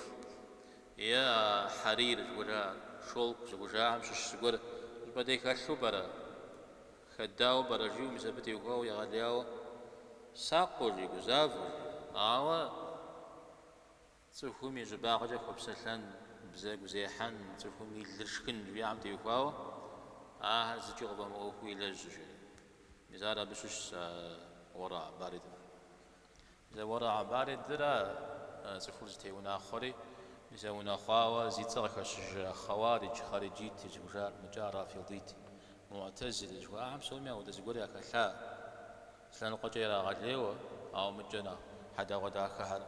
Е а хьэрир жыхужаӏэр, шелк жыхужаӏэм щыщ зыгуэр щӏыпӏэ дей хэлъу пӏэрэ? Хэдауэ пӏэрэ жиӏэу мис абы теухуауэ егъэлеяуэ сакъыу жи, гузавэу жи. Ауэ цӏыхум и щӏыбагъкӏэ хуэпсэлъэн, бзэгу зехьэн, цӏыхум и лыр шхын жиӏэхэм теухуауэ ахэр зыкӏи къыфӏэмыӏуэхуу илэжьу жери. Мис ар абы щыщщ а уэрэ баридым. Мис а уэрэ баридыра цӏыхур зытеунахъуэри. Мис а унэхъуауэ зи цӏэ къыхэщыжа хъэуаридж, хъариджит жыхужаӏэр, мыкӏа рафидит, муӏтэзили жыхуаӏэхэм псоми ауэдэ зыгуэр яхэлъа, зы лъэныкъуэкӏэ ирагъэлейуэ, ауэ мыкӏэ нэхъ хьэдэгъуэдахэхэр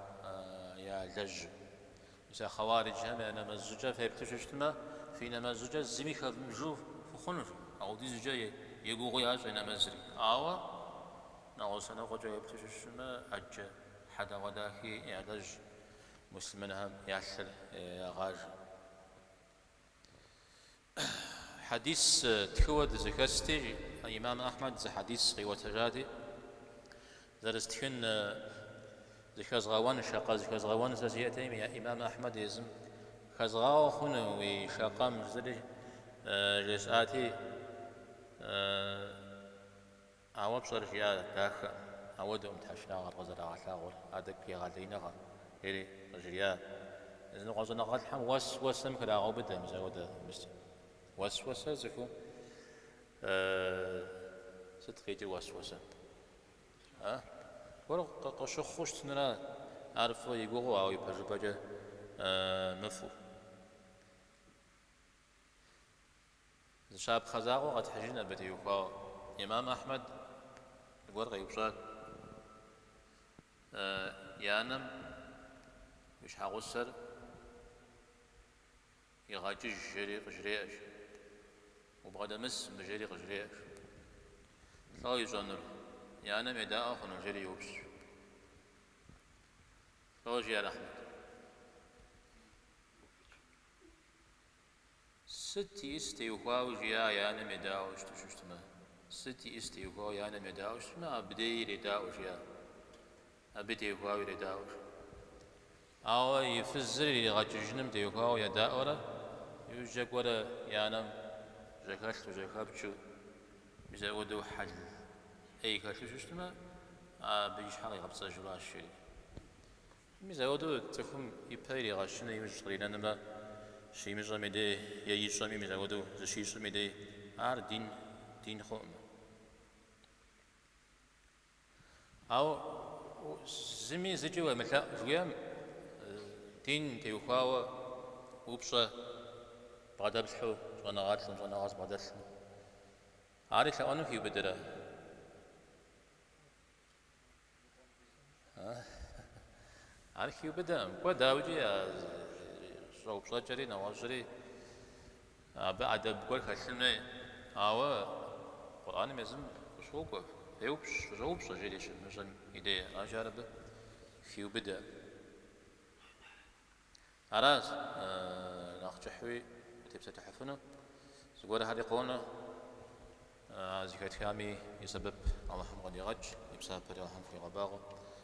ялэжьу. Мис а хъэуариджхэм я нэмэз щӏыкӏэ феплъу щыщытмэ, фи нэмэз щӏыкӏэ зыми хэвмыбжу фыхъунущ, ауэдизкӏэ егугъуу ящӏ я нэмэзри. Ауэ нэгъуэщӏ лъэныкъуэкӏэ уеплъу щыщытмэ, ӏэджэ хьэдэгъуэдахи ялэжь, муслъымэнхэм я лъыр ягъажэ. Хьэдис ттхыуэ дызэхэсти, имам Ахьмэд зы хьэдис къиӏуэтэжати, зэрыстхын зыхэзгъэуэн, шакъэ зыхэзгъэуэн сэ сиӏэтэкъым, имам Ахьмэд езым хэзгъауэ хъуну уи шакъэм жысӏэри жесӏати, Ауэ пщӏэр жиӏа дахэ, ауэдэкъым тхьэшынагъэр къызэрагъэлъагъуэр, ар тӏэкӏу егъэлеиныгъэ, жери къыжриӏа. Языныкъуэ щӏэныгъэлӏхэм уэсуэсэм храгъэубыдэ мис ауэдэ мис. Уэсуэсэр цӏыхум сыт къикӏыр уэсуэсэ? А? Гуэр къыщыхъуу щытынра, ар фӏы и гугъэу, ауэ ипэжыпӏэкӏэ мыфӏу. Зы щапхъэ закъуэ къэтхьыжын абы теухуауэ. Имам Ахьмэд зыгуэр къеупщӏат, И анэм уи щхьэгъусэр игъэкӏыж жери къыжреӏэщ. Убгъэдэмыс мыбы жери къыжреӏэщ. Лӏо ищӏэнур, и анэм едаӏуэ хъуну жери йоупщӏ. Лӏо жиӏэр Ахьмэд? Сыт иӏыс теухуауэ жиӏа и анэм едаӏуэу щыту щытмэ? Сыт иӏыс теухуауэ и анэм едаӏуэу щытмэ, абдеи иредаӏуэ жиӏа. Абы теухуауэ иредаӏуэ жиӏа. Ауэ и фызыр иригъэкӏыжыным теухуауэ едаӏуэрэ, иужькӏэ кӏуэрэ и анэм жьэхэлъу, жьэхэпчу, мис апхуэдэу хьэл ӏей хэлъу щытмэ, абы и щхьэ къигъэпцӏэжуращ жери. Мис апхуэдэу цӏыхум ипэ иригъэщыну иужь къринэнымрэ щимыщӏэм и дей е ищӏэми мис апхуэдэу зыщищӏым и дей ар дин, дин хъукъым. Ауэ зыми зыкӏи уемылъэӏу жыхуиӏэм дин теухуауэ упщӏэ бгъэдэплъхьэу щӏэныгъэлӏым, щӏэныгъэ зыбгъэдэлъым. Ари лъэӏуэным хиубыдэрэ? Ар хиубыдэкъым. Кӏуэ, дауикӏи, а щӏэупщӏэкӏэри нэгъуэщӏри абы ӏэдэб гуэр хэлъын хуей. Ауэ Къурӏэным езым къыщокӏуэ, феупщӏ, фыщӏэупщӏэ, жери щывмыщӏэм и дей. Аращи, ар абы хиубыдэ. Аращ нэхъ кӏыхьуи утепсэлъыхьыфыну, зыгуэрхэри къонэ, а зэхэтхами и сэбэп Алыхьым къыдигъэкӏ, и псапэри Алыхьым хуигъэбагъуэ.